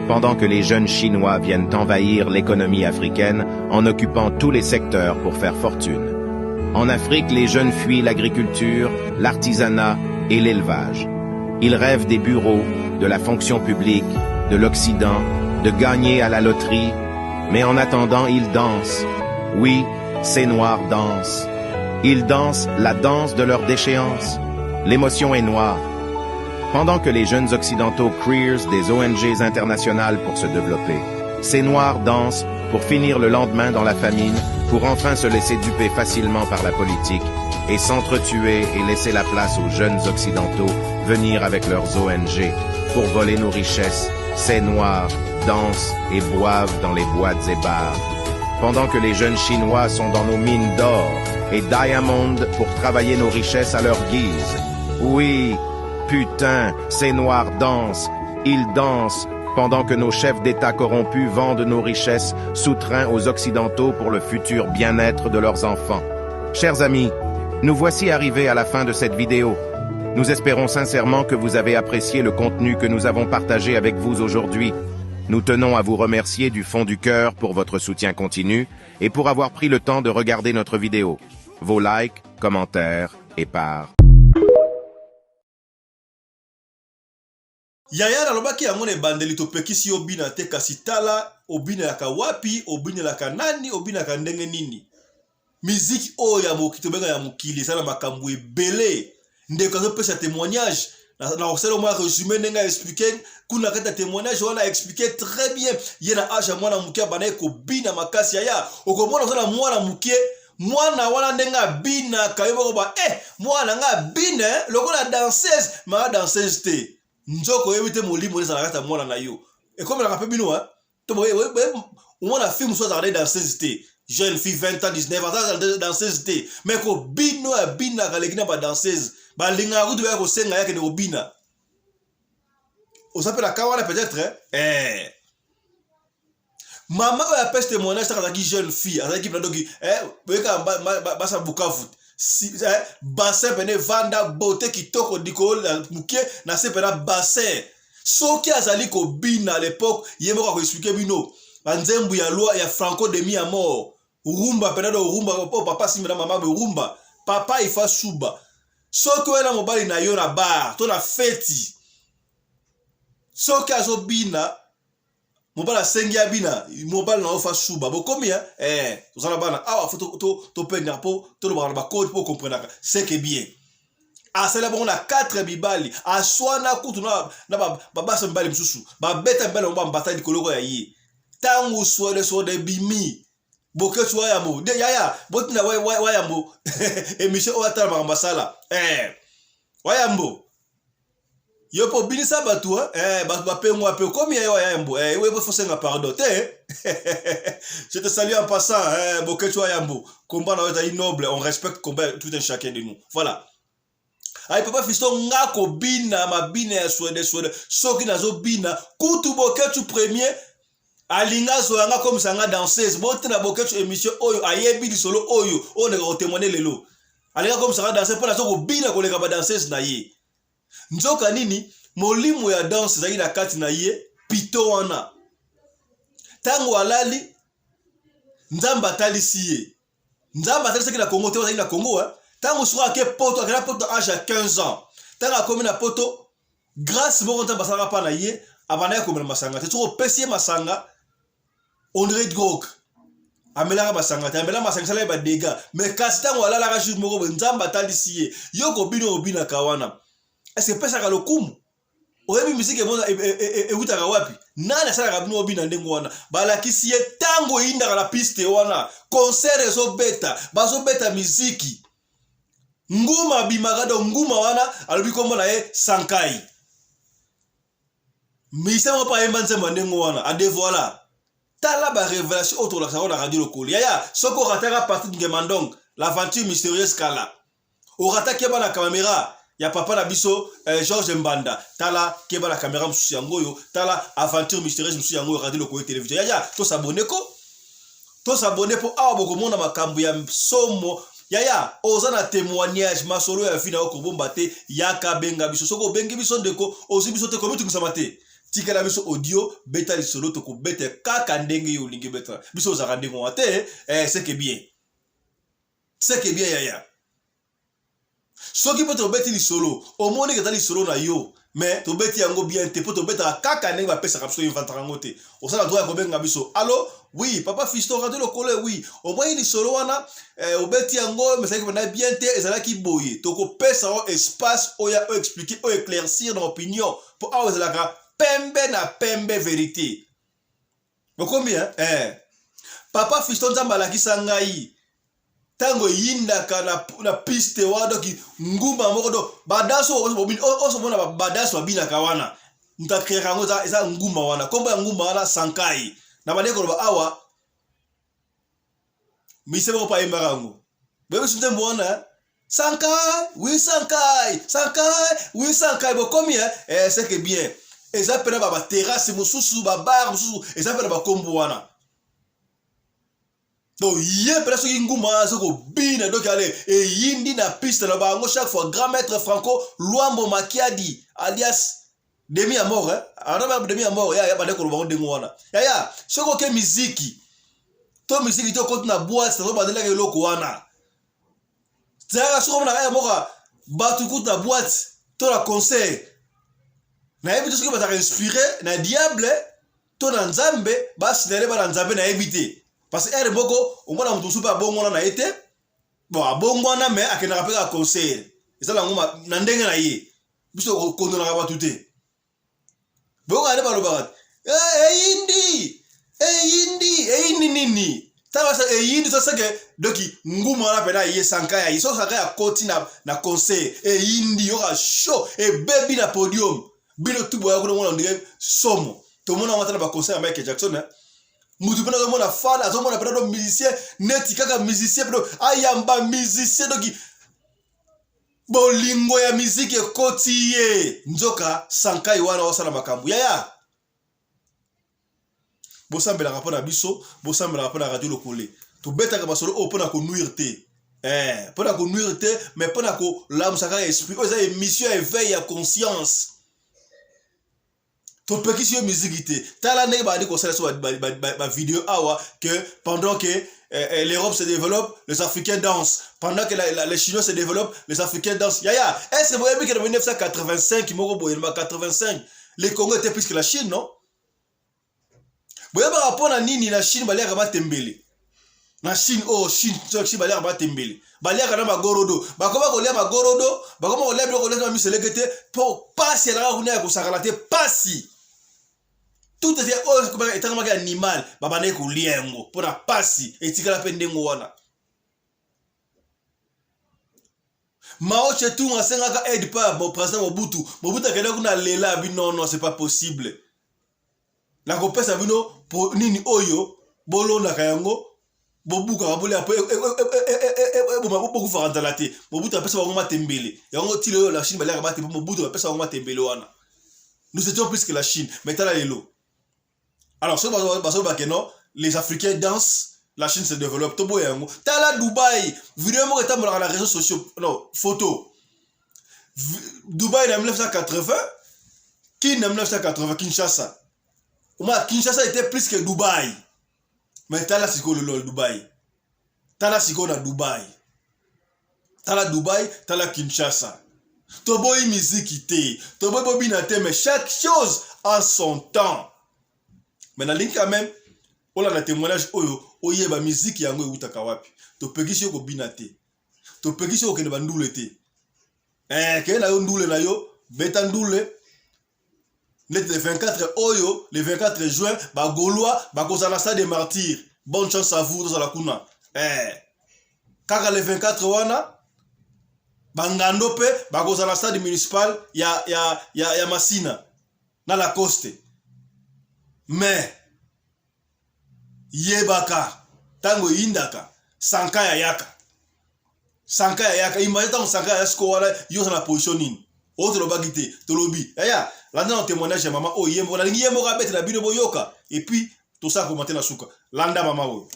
Pendant que les jeunes Chinois viennent envahir l'économie africaine en occupant tous les secteurs pour faire fortune. En Afrique, les jeunes fuient l'agriculture, l'artisanat et l'élevage. Ils rêvent des bureaux, de la fonction publique, de l'Occident, de gagner à la loterie, mais en attendant, ils dansent. Oui, ces Noirs dansent. Ils dansent la danse de leur déchéance. L'émotion est noire. Pendant que les jeunes Occidentaux créent des ONG internationales pour se développer, ces Noirs dansent pour finir le lendemain dans la famine, pour enfin se laisser duper facilement par la politique et s'entretuer et laisser la place aux jeunes Occidentaux venir avec leurs ONG pour voler nos richesses. Ces Noirs dansent et boivent dans les boîtes et bars. Pendant que les jeunes Chinois sont dans nos mines d'or et diamond pour travailler nos richesses à leur guise. Oui, putain, ces Noirs dansent. Ils dansent pendant que nos chefs d'État corrompus vendent nos richesses sous-train aux Occidentaux pour le futur bien-être de leurs enfants. Chers amis, nous voici arrivés à la fin de cette vidéo. Nous espérons sincèrement que vous avez apprécié le contenu que nous avons partagé avec vous aujourd'hui. Nous tenons à vous remercier du fond du cœur pour votre soutien continu et pour avoir pris le temps de regarder notre vidéo. Vos likes, commentaires et par. Yaya nalobaki yango na ebandeli topekisi yo obina te kasi tala obinelaka wapi obinelaka nani obinaka ndenge nini miziki oyo ya mokili tobenga ya mokili eza na makambo ebele ndeko azopesa témoignage na kosala mwa résumé ndenge aexplike kuna kati ya témoignage wana aexplike très bien ye na age ya mwana moke abandaki kobina makasi yaya okomona oza na mwana moke mwana wana ndenge abinaka yo moko ba eh mwana nga abina eh, lokola danseuse maa danseuse te nzoko oyebi te molimo ezala kati ya mwana na yo ekomelaka mpe bino eh? to omona fille mosusu azalaka nde danseuse te jeune fille 20 ans 19 ans azalaka danseuse te mais kobino abinaka aleki na badanseuse balingaka kutu baya kosenga ye akende kobina oza mpe na ka wana peut-être eh? eh. Mama oyo apesi témoignage ntango azalaki jeune fille azalaki mpena doki eh, boyeka basa bukavu si, eh, bassin pene evanda beauté kitoko likolo na moke na se mpena bassin soki azali kobina à l'époque ye moko akoexplike bino banzembo ya loi ya franco demi ya mort rumba mpena do rumba po papa simba na mama boye rumba papa ifa suba soki oya na mobali na yo na bar to na feti soki azobina mobali asengi abina mobali na yo fa suba bokomi eh, eh toza na bana awa fo topendaka mpo tolobaka na bacode mpo okomprenaka seke bien asala bongo na 4 mibali aswana kutu na babasa mibali mosusu babeta mibali yango bambata likoloko ya ye ntango swede swede ebimi boketsu wayambo de yaya botinda wayambo émission oyo atala makambo asala eh wayambo yo mpo obinisa bato eh, bato bapengwa mpe okomi ya yo wayambo eh, we fosenga pardon te je te salue en passant eh, boketsu wayambo combat na yo ezali noble on respecte combat tout un chacun de nous voilà ayi papa fiston nga kobina mabina ya swede swede soki nazobina kutu boketsu premier alinga azwa yanga akomisa nga danseuse botela boketsu émission oyo ayebi lisolo oyo oyo ndeka kotemoigne lelo alinga akomisa nga danseuse mpo nazo kobina koleka badanseuse na ye nzoka nini molimo ya danse ezalaki na kati na ye pito wana ntango alali nzambe atalisi ye nzambe atalisaki na congo te azalaki na congo eh. ntango soko ake poto akenda poto na age ya 15 ans ntango akomi na poto grâce moko nzambe asalaka mpa na ye abandaki komela masanga te soki opesi ye masanga ondre drogue amelaka masanga te amelaka masanga esalaki badega mais kasi ntango alalaka jour moko boye nzambe atalisi ye yo kobina obinaka wana ese epesaka lokumu oyebi misiki ewutaka wapi nani asalaka bino obina ndenge wana balakisi ye ntango eyindaka na piste wana concert ezobeta bazobeta miziki nguma abimaka do nguma wana alobi nkombo na ye sankai musicien moko mpe ayemba nzembo ya ndenge wana adevoila tala ba révélation oyo tolakisa yango na radio lokolo yaya soki orataka parti ngemandong l'aventure mystérieuse kala orata keba na camera ya papa na biso eh, Georges Mbanda tala keba na camera mosusu yango oyo tala aventure mystérieuse mosusu yango oyo radio lokoyo télévision yaya tosabone ko tosabone mpo awa bokomona makambo ya somo yaya oza na témoignage masolo ya vie na yo kobomba te yaka benga biso soki obengi biso ndeko ozwi biso te komitungisama te tikela biso audio beta lisolo tokobeta kaka ndenge yo olingi beta biso ozalaka ndenge wana te eh, seke bien seke bien yaya soki mpe tobeti lisolo omoni eza lisolo na yo mais tobeti yango bien te mpo tobetaka kaka ndenge bapesaka biso inventaka yango te osala droit ya kobenga biso allo oui papa fiston radio lokolo oui omoni lisolo wana eh, obeti yango mais ezalaki mpena bien te ezalaki boye tokopesa yo espace oyo oexplike oyo éclaircir na opinion mpo awa ezalaka pembe na pembe verité okomi eh? eh. Papa fiston nzambe alakisa ngai ntango eyindaka na, na piste wana doki ngumba moko do badanse osomona badanse babinaka wana moto akreaka yango eza ngumba wana nkombo ya ngumba wana sankai na bandeki koloba awa mise moko mpe ayembaka yango boyebisi nzembo wana sankai wi sankai sankai wi sankai bokomi eh, eh c'est que bien eza mpe na baterrasse mosusu babar mosusu eza mpe na bakombo wana Donc ye mpena soki nguma wana aza kobina, donc ale eyindi na piste na bango chaque fois. Grand maître Franco Luambo Makiadi alias demi ya mort, hein? Ata demi ya mort ya bande koloba ngo ndenge wana. Yaya, soki oke miziki to miziki te, okoti na boîte, nazobandelaka eloko wana. Zalaka soki omonaka ya moka bato kutu na boîte to na concert, nayebi te soki bazalaka inspiré na diable to na Nzambe, basignale bana Nzambe, nayebi te. Parce que heure moko omona moto mosusu mpe abongwana na ye te. Bon, abongwana, mais akendaka mpe kaka concert, ezala yango na ndenge na ye. Biso kondonaka bato te. Boyoka nde balobaka eyindi, eyindi, eyindi nini? Tala, eyindi so seke doki nguma wana mpena ye sanka ya ye. So sanka ya koti na concert, eyindi, yoka show ebebi na podium. Bino tu boya kuna, mona ndenge somo. Tomona yango ata na baconcert ya Michael Jackson, eh? Mutu mpena azomona fan, azomona mpena do musicien neti kaka musicien mpena ayamba musicien, doki bolingo ya miziki ekoti ye. Nzoka sankai wana osala makambo. Yaya, bosambelaka mpo na biso, bosambelaka mpo na Radio Lokole. Tobetaka masolo oyo mpo na konuire te, mpo na konuire te, mais mpo na kolamusa kaka esprit. Oyo eza émission ya éveil ya conscience. Topekisi yo miziki te. Tala ndenge bazali kosala so bavideo awa que pendant que l'Europe se développe, les Africains dansent. Pendant que les Chinois se développent, les Africains dansent. Yaya, est ce que boyebi que na 1985 moko boye, na 85, le Congo était plus que la Chine, non? Boyebaka mpo na nini na Chine baliaka matembele? Na Chine oyo, oh, Chine, Chine baliaka matembele, baliaka na magorodo. Bakoma kolia magorodo, bakoma kolia biloko nyonso na miseleke te, mpo pasi elaka kuna ya kosakana te. Pasi tout ete oyo etangamaki animal, babandaki kolia yango mpo na pasi. Etikala mpe ndenge wana. Mao Tse-tung asengaka aide pa président Mobutu. Mobutu akenda kuna, alela abi: "Non, non, c'est pas possible. Nakopesa bino po nini oyo bolonaka yango, bobukaka, bolia po eboma, bokufaka nzala te." Mobutu apesa bango matembele yango. Tili oyo la Chine baliaka matembele, Mobutu bapesa bango matembele wana. Nous étions plus que la Chine, mais tala lelo. Alors soki bazoloba ke non, les Africains dansent, la Chine se développe, toboya yango. Tala Dubai, video moko etambolaka na réseaux sociaux, non, photo Dubai na 1980, Kin na 1980, Kinshasa. Oma Kinshasa était plus que Dubai, mais tala sikoyo lelo Dubai, tala sikoyo na Dubai, tala Dubai, tala Kinshasa. Toboyi miziki te, toboyi bobina te, mais chaque chose a son temps. Mais nalingi quand même olanda témoignage oyo, oyeba miziki yango ewutaka wapi. Topekisi yo kobina te, topekisi yo kokende bandule te. Kende na yo ndule na yo, beta ndule neti le 24 oyo, le 24 juin, bagaulois bakozala na stade des Martyrs. Bonne chance à vous, tozala kuna. Kaka le 24 wana, bangando mpe bakozala na stade municipal ya Masina na Lacoste. Mais yebaka, ntango eyindaka, sanka ya yaka, sanka ya yaka. Imagine ntango sanka ya siko wana, yo oza na position nini? Oyo tolobaki te, tolobi. Yaya, landa na témoignage ya mama oyo. Ye moko, nalingi ye moko abetela bino, boyoka, et puis tosala commentaire na suka. Landa mama oyo.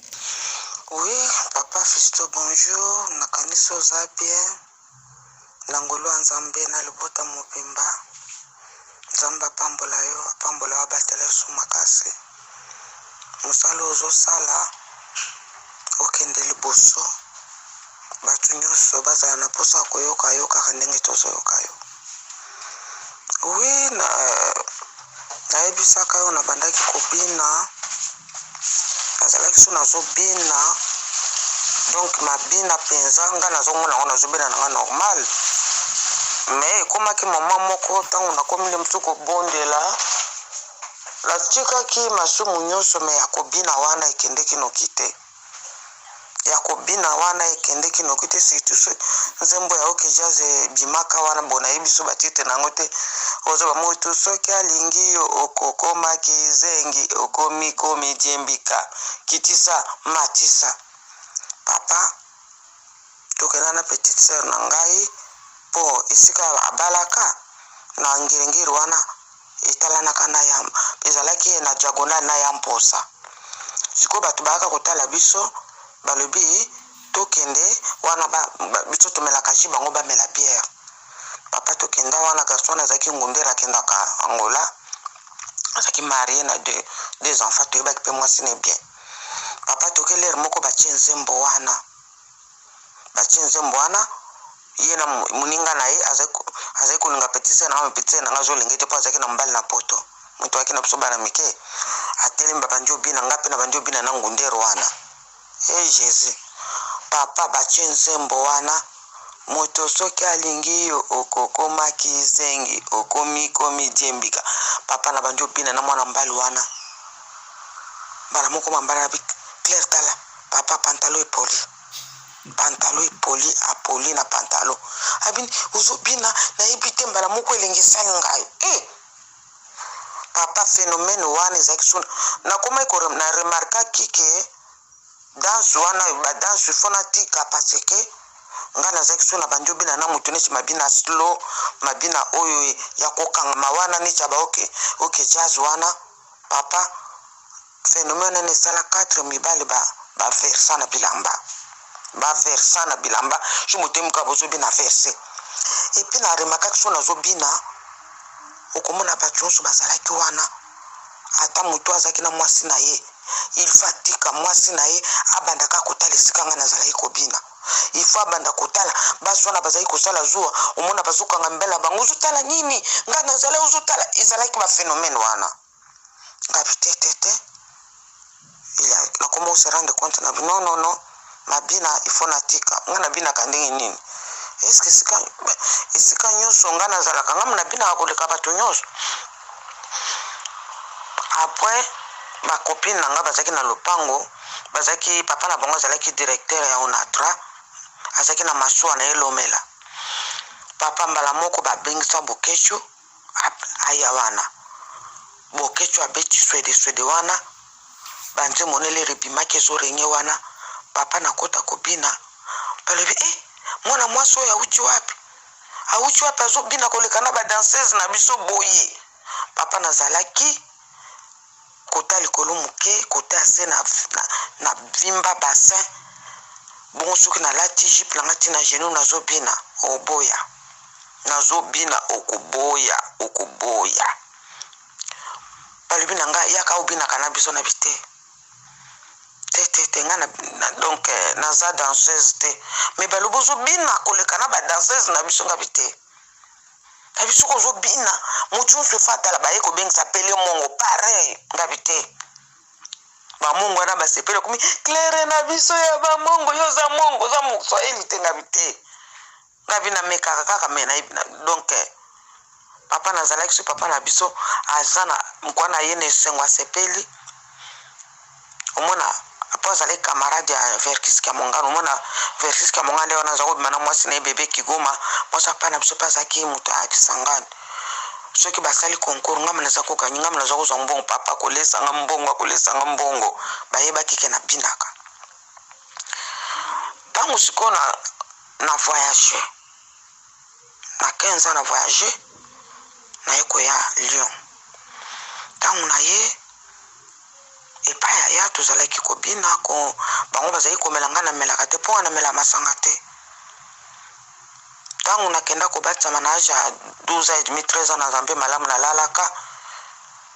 Oui, papa Fisto, bonjour. Nakanisi oza bien na ngolu ya Nzambe na libota mobimba. Nzambe apambola yo, apambola yo, abatela yo makasi. Mosala ozosala, okende liboso. Bato nyonso bazala na mposa ya koyoka yo kaka ndenge tozoyoka yo. Oui, na, nayebisaka yo, nabandaki kobina, nazalaki so nazobina, donc mabina mpenza nga nazomona yango, nazobina na nga normal. Mais ekomaki moma moko, ntango nakomi nde mosusu kobondela, natikaki masumu nyonso, mais ya kobina wana ekendeki noki te. Ya kobina wana ekendeki noki te, surtout nzembo ya OK Jazz ebimaka wana. Bo nayebi so batitre na yango te. Ozoba motu soki alingi yo, okokoma kizengi, okomi komidiembika, kitisa matisa. Papa, tokenda na petite sœur na ngai, mpo esika abalaka na Ngiringiri wana etalanaka na ya, ezalaki na diagonale na ya mposa. Sikoyo bato bayaka kotala biso. Balobi tokende wana ba, ba, biso tomelaka jus bango bamela bière. Papa tokenda wana garçon wana azalaki ngundera akendaka Angola. Azalaki marie na deux, deux enfants toyebaki mpe mwasi ne bien. Papa toke lere moko batie nzembo wana. Batie nzembo wana ye na moninga na ye azali kolinga petit sœur na nga, mais petit sœur na nga azolinga ye te mpo azalaki na mobali na poto. Moto ayaki na biso bana mike atelemi babandi obina nga mpe nabandi obina na ngundero wana. He Jesus papa batie nzembo wana moto soki alingi yo okokoma kizengi okomi komi diembika papa nabandi obina na mwana mobali wana mbala moko mambala na bi Claire tala papa pantalon epoli pantalon epoli apoli na pantalon abini ozobina nayebi te mbala moko elengi esali ngai eh! Papa phenomène wana ezalaki suna nakomaki ko na remarkaki ke danse wana ba danse faut natika parce que nga nazalaki so na bandi obina na moto neti mabina slow mabina oyo ya kokangama wana neti ya ba oke oke jazz wana papa phenomène wana esala 4 mibali ba ba versa na bilamba ba versa na bilamba so motemi kaka bozobina verse epuis na remarkaki so nazobina Okomona bato nyonso bazalaki wana, ata moto oyo azalaki na mwasi na ye, il faut atika mwasi na ye abanda kaka kotala esika ngai nazalaki kobina. Il faut abanda kotala basi wana bazalaki kosala zuwa, omona bazokanga mibali na bango, ozotala nini? Ngai nazali ozotala. Ezalaki ba phenomène wana. Ngabi te te te. Nakoma se rendre compte na non non non mabina il faut natika. Ngai nabinaka ndenge nini? Est-ce que esika esika nyonso ngai nazalaka ngai nabinaka koleka bato nyonso? Après ba copine na ngai bazalaki na lopango, bazalaki papa na bango azalaki directeur ya Onatra, azalaki na masuwa na ye Lomela. Papa mbala moko babengisa Boketshu aya wana Boketshu abeti swede swede wana ba nzembo na elere ebimaki ezo regne wana papa nakota kobina balobi eh mwana mwasi oyo awuti wapi awuti wapi azobina koleka na ba danseuse na biso boye papa nazalaki kota likolo moke kota se na, na, na vimba bassin bongo soki nalati jupe na nga ti na genou nazobina oboya nazobina okoboya okoboya balobi na nga yaka obinaka na biso na bi te te te te nga na, na, donc eh, naza danseuse te mais balobi ozobina koleka na ba danseuse na biso nga bi te Nabi soki ozo bina mutu nionso efa atala baye kobengisa pele mongo pareil ngabi te ba mongo wana basepeli okomi claire na biso ya ba mongo yo oza mongo oza moswahili te ngabi te ngabi namekaka kaka me na donc eh, papa nazalaki so papa na biso aza na mokwa na ye na esengo asepeli omona po azalaki camarade ya Verkys Kiamongano omona Verkys Kiamongano nde wana aza kobima na mwasi na ye bebe Kigoma mwasi ya papa na biso pe azalaki moto ya Kisangani soki basali concours ngai naza kokani ngai naza kozwa mbongo papa akolesa nga mbongo akolesa nga mbongo bayebaki ke nabinaka ntango sikoyo na, na voyage na 15 ans na voyage naye koya Lyon ntango na ye Epai ya ya tozalaki kobina ko bango bazalaki komela ngai namelaka te mpo ngai namela masanga te. Ntango nakenda kobatisama na age ya 12 ans et demi 13 ans na mpe malamu nalalaka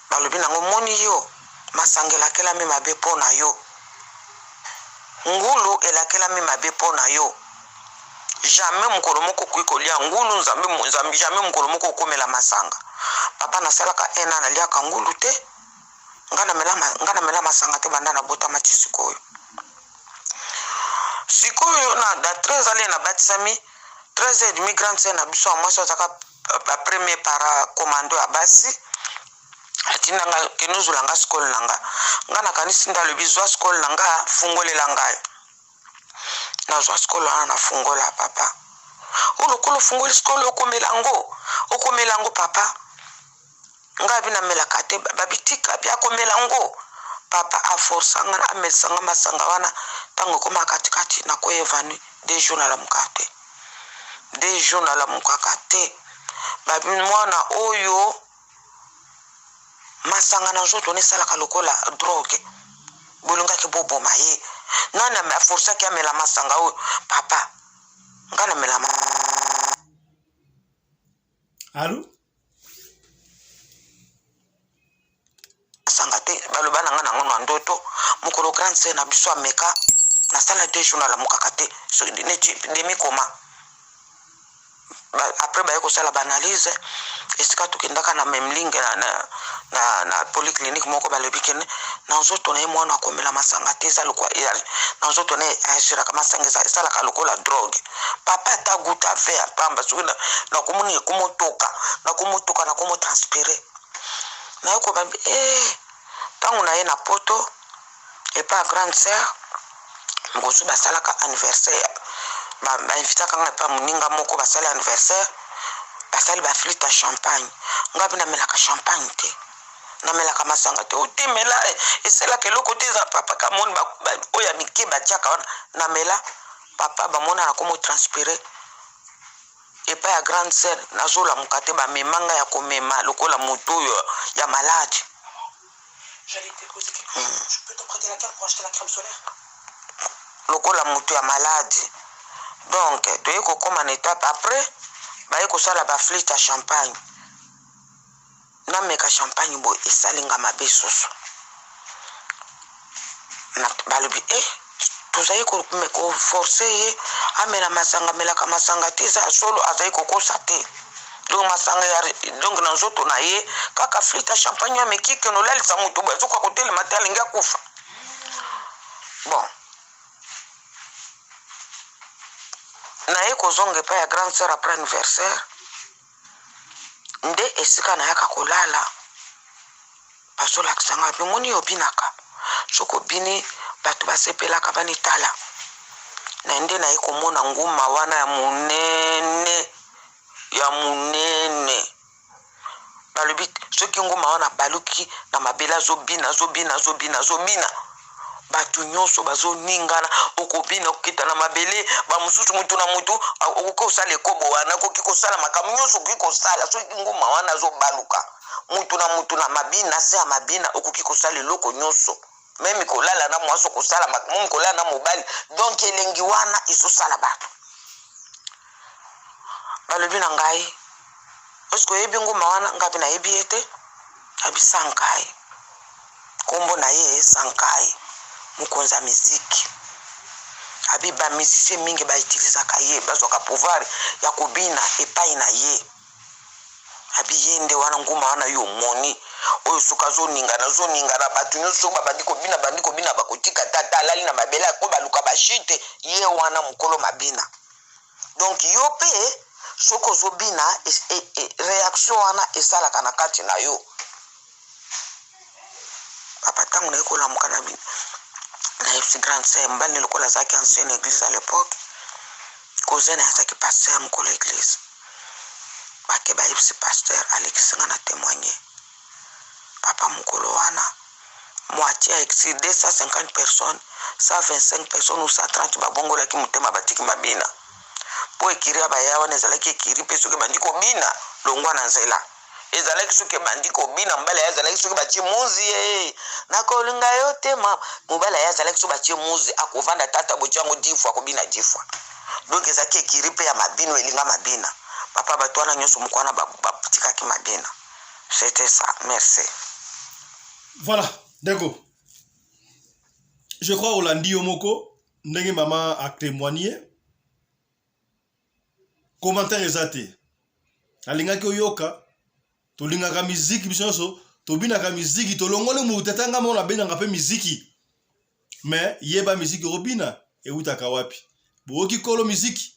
balobi na ngo moni yo masanga elakelami mabe mpo na yo ngulu elakelami mabe mpo na yo jamais mokolo moko okoki kolia ngulu nzambe nzambe jamais mokolo moko okomela masanga papa nasalaka un an naliaka ngulu te Nga na mela nga na mela masanga te banda na botama ti sikoyo. Sikoyo na na 13 ans na batisami 13 et demi grande sœur na biso ya mwasi azaka ba premier para commando ya basi atinda nga kende ozwela nga skole na nga nga nakanisi nde alobi zwa skole na nga fungolela ngai nazwa skole wana nafungola papa oyo lokola ofungoli skole okomela yango okomela yango papa Nga abi na melaka te babi tika abi akomela ngo papa a força nga amelisa nga masanga wana tango ekoma kati kati na ko evanui deux jours na lamukaka te deux jours na lamukaka te babi mwana oyo masanga na nzoto na esalaka lokola drogue. Bolingaki boboma ye. Nani aforsaki amela masanga oyo? Papa, nga namela ma Allô? Masanga te. Baloba na nga nango na ndoto. Mokolo grande sœur na biso ameka, nasala deux jours nalamukaka te. Soki neti demi coma. Après baye kosala ba analyse esika tokendaka na memling na, na, na, na polyclinique moko, balobi kene na nzoto na ye mwana akomela masanga te, eza lokwa na nzoto na ye agiraka masanga, esalaka lokola drogue. Papa ata guta ve ya pamba, soki nakomoni ekomotoka, nakomotoka, nakomotranspire, naye koba eh, ntango na ye na poto epa grande sœur mosusu basalaka anniversaire, bainvitaka nga epa moninga moko, basali anniversaire, basali baflite ya champagne. Nga mpe namelaka champagne te, namelaka masanga te, otemela esalaka eloko te. Eza papa kamoni oyo ya mike batiaka wana, namela. Papa, bamona nakomo transpire epai ya grande sœur, nazolamuka te, bamema nga ya komema lokola moto oyo ya malade. Lokola moto ya maladi. Donc toye kokóma na étape après baye kosala baflite ya champagne, nameka champagne boye, esali nga mabe susu. Balobi e tozali koforce ye amela masanga, amelaka masanga te, eza ya solo, azali kokosa te. Donc masanga ya donc na nzoto na ye kaka flite ya champagne ameki, kende olalisa moto boye, azokoka kotelema te, alingi akufa. Bon, naye kozonga epai ya grande sœur après anniversaire, nde esika nayaka kolala, bazolakisa ngai bimoni obinaka, soki obini bato basepelaka, banitala na nde naye komona nguma wana ya monene, ya monene. Balobi soki nguma wana baluki na mabele, azobina, azobina, azobina, azobina, bato nyonso bazoningana, okobina, okokita na mabele, bamosusu mutu na mutu, okoki kosala ekobo wana, okoki kosala makambo nyonso okoki kosala. Soki nguma wana azobaluka, mutu na mutu na mabina, se ya mabina, okoki kosala eloko nyonso, meme kolala na mwasi, okosala meme kolala na mobali. Donc elengi wana ezosala bato. Balobi na ngai, eske oyebi nguma wana? Ngai mpe nayebi ye te. Abi Sankai, nkombo na ye Sankai, mokonzi ya miziki. Abi bamusicien mingi bautilisaka ye, bazwaka pouvoir ya kobina epai na ye. Abi ye nde wana nguma wana yo omoni oyo, soki azoningana, azoningana, bato nyonso babandi kobina, bandi kobina, bakotika tata alali na mabele, ako baluka bashite, ye wana mokolo mabina. Donc yo mpe soki ozobina, réaction wana esalaka na kati na yo. Papa, ntango naye kolamuka na nayebisi grande sœur, mobali ne lokola azalaki ancienne église à l'époque, cousin na ye azalaki pasteur, mokolo église, bake bayebisi pasteur, alekisi nga na témoigner. Papa, mokolo wana moitié ya 250 personnes, 125 personnes ou 130 babongolaki motema, batiki mabina, mpo ekiri ya baya wana ezalaki ekiri mpe soki ebandi kobina, longwa na nzela. Ezalaki soki ebandi kobina, mobali aye azalaki soki batie muzi ye nakolinga yo te ma, mobali aye azalaki soki batie muzi, akovanda tata botie yango 10 fois, akobina 10 fois. Donc ezalaki ekiri mpe ya mabino, elinga mabina. Papa, bato wana nyonso moko wana batikaki mabina. C'était ça, merci. Voilà, ndeko, je crois olandi yo moko ndenge mama atémoigne. Commentaire eza te, alingaki oyoka. Tolingaka miziki, biso nyonso tobinaka miziki, tolongoli motu ata nga moko nabengaka mpe miziki. Mais yeba miziki okobina ewutaka wapi. Boyoki kolo miziki,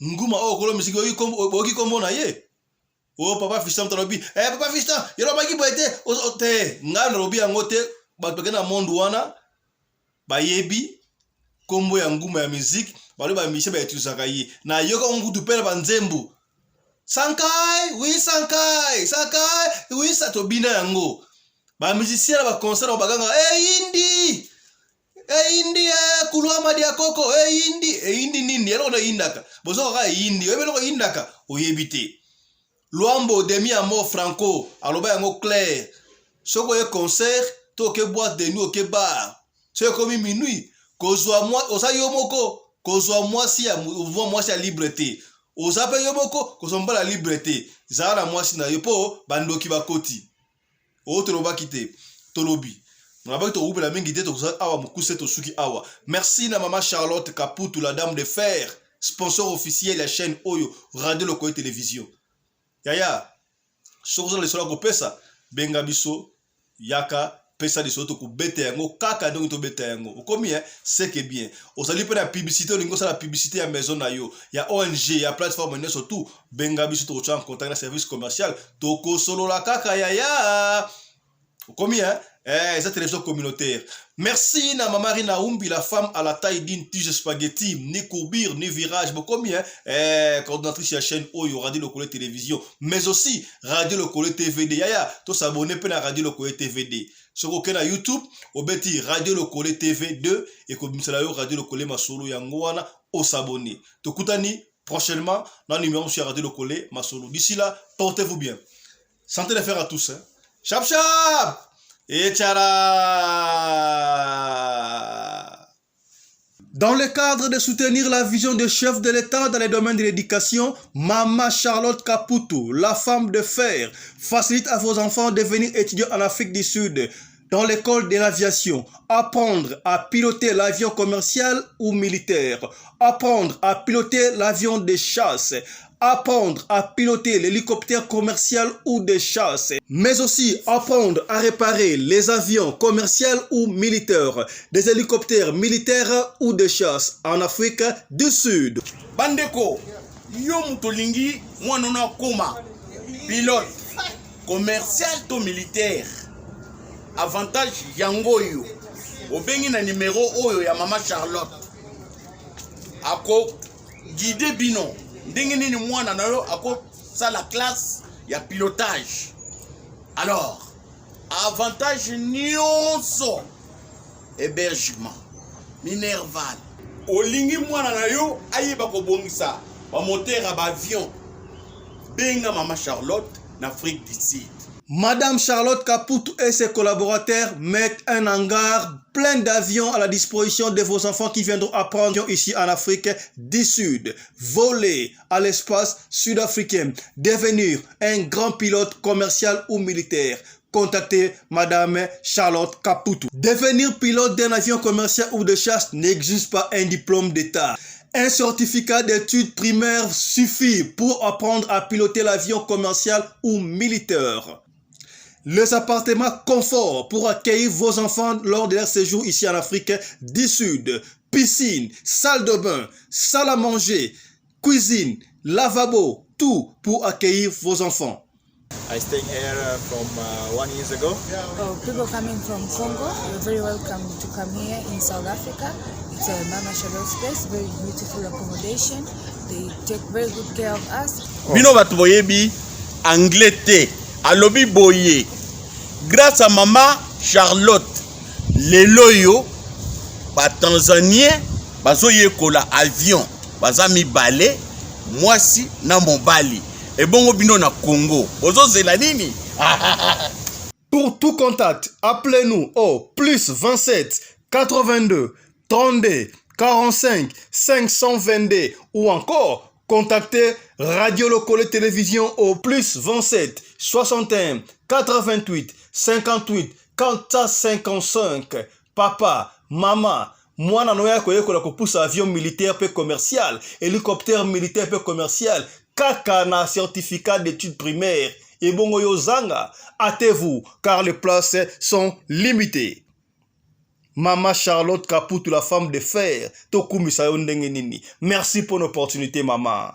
nguma oyo kolo miziki, boyoki kombo na ye oyo papa Fiston. Moto alobi eh, papa Fiston yolobaki boye te te, ngai nalobi yango te. Bato bakende na monde wana bayebi nkombo ya nguma ya miziki, balobi bamusicien bautilisaka ye. Nayoka ngutu mpe na banzembo Sankai wi Sankai, Sankai wi sa, tobina yango. Bamusicien na baconcert baganga eyindi, eyindi, e kulwama dia koko, eyindi, eyindi nini, eloko na eyindaka, bozoka kaka eyindi, oyebi eloko eyindaka, oyebi te. Lwambo Demi Amo Franco aloba yango clair, soki oye concert. to oke boîte de nuit, oke bar, soki ekomi minuit, kozwa mwa oza yo moko, kozwa mwasi ya mwasi ya libre te, oza mpe yo moko, kozwa mobali ya libre te. Zala na mwasi na yo mpo bandoki bakoti. Oyo tolobaki te, tolobi nalobaki tokowumela mingi te, tokozala awa mokuse, tosuki awa. Merci na mama Charlotte Kaputu, la dame de fer, sponsor officiel ya chaîne oyo, Radio Lokoye Télévision. Yaya, soki oza na lisolo ya kopesa, benga biso, yaka pesa lisolo, tokobeta yango kaka ndenge tobeta yango. Okomi eh? C'est que bien. Ozali mpe na publicité, olingi osala publicité ya maison na yo, ya ONG, ya plateforme nyonso, tout, benga biso, tokotya en contact na service commercial, tokosolola kaka, yaya. Okomi hein? Eh, eza télévision communautaire. Merci na mama Rina Umbi, la femme à la taille d'une tige spaghetti, ni courbure ni virage. Bokomi hein? Eh, coordonnatrice ya chaîne oyo, Radio Lokole Télévision, mais aussi Radio Lokole TVD. Yaya, to s'abonner pe na Radio Lokole TVD. Soki oke na YouTube, obeti Radio Lokole TV2, ekobimisela yo Radio Lokole Masolo, yango wana osabonner. Tokutani prochainement na numéro sur Radio Lokole Masolo. D'ici là, portez-vous bien. Santé de fer à tous. Hein? Chap chap! Et tchara! Dans le cadre de soutenir la vision du chef de l'État dans les domaines de l'éducation, Mama Charlotte Kaputu, la femme de fer, facilite à vos enfants de venir étudier en Afrique du Sud dans l'école de l'aviation, apprendre à piloter l'avion commercial ou militaire, apprendre à piloter l'avion de chasse, apprendre à piloter l'hélicoptère commercial ou de chasse, mais aussi apprendre à réparer les avions commerciaux ou militaires, des hélicoptères militaires ou de chasse en Afrique du Sud. Bandeko, yo moto olingi mwana no akoma pilote commercial to militaire, avantage yango oyo obengi na numero oyo ya mama Charlotte, ako guide bino ndenge nini mwana na yo akosala classe ya pilotage. Alors, avantage nyonso, hébergement, minerval, olingi mwana na yo ayeba kobongisa bamoteur ya baavion, benga mama Charlotte na Afrique du Sud. Madame Charlotte Kaputu et ses collaborateurs mettent un hangar plein d'avions à la disposition de vos enfants qui viendront apprendre ici en Afrique du Sud, voler à l'espace sud-africain, devenir un grand pilote commercial ou militaire. Contactez Madame Charlotte Kaputu. Devenir pilote d'un avion commercial ou de chasse n'exige pas un diplôme d'État. Un certificat d'études primaires suffit pour apprendre à piloter l'avion commercial ou militaire. Les appartements confort pour accueillir vos enfants lors de leur séjour ici en Afrique du Sud. Piscine, salle de bain, salle à manger, cuisine, lavabo, tout pour accueillir vos enfants. I stay here from one years ago. Oh, people coming from Congo, you're very welcome to come here in South Africa. It's a Mama Charlotte's place, very beautiful accommodation. They take very good care of us. Bino bato boyebi anglais te, alobi boye: grâce à mama Charlotte, lelo oyo batanzanien bazoyekola avion, baza mibale, mwasi na mobali. Ebongo bino na Congo bozozela nini? Pour tout contact, appelez-nous au plus 27 82 32 45 522 ou encore contactez Radio Lokole Télévision au plus 27 61 88 58 455. Papa, maman, mwana no ya koyekola kopusa avion militaire pe commercial, hélicoptère militaire pe commercial, kaka na certificat d'études primaires. Ebongo yo zanga, hâtez-vous car les places sont limitées. Mama Charlotte Kaputu, la femme de fer, tokumisa yo ndenge nini. Merci pour l'opportunité, maman.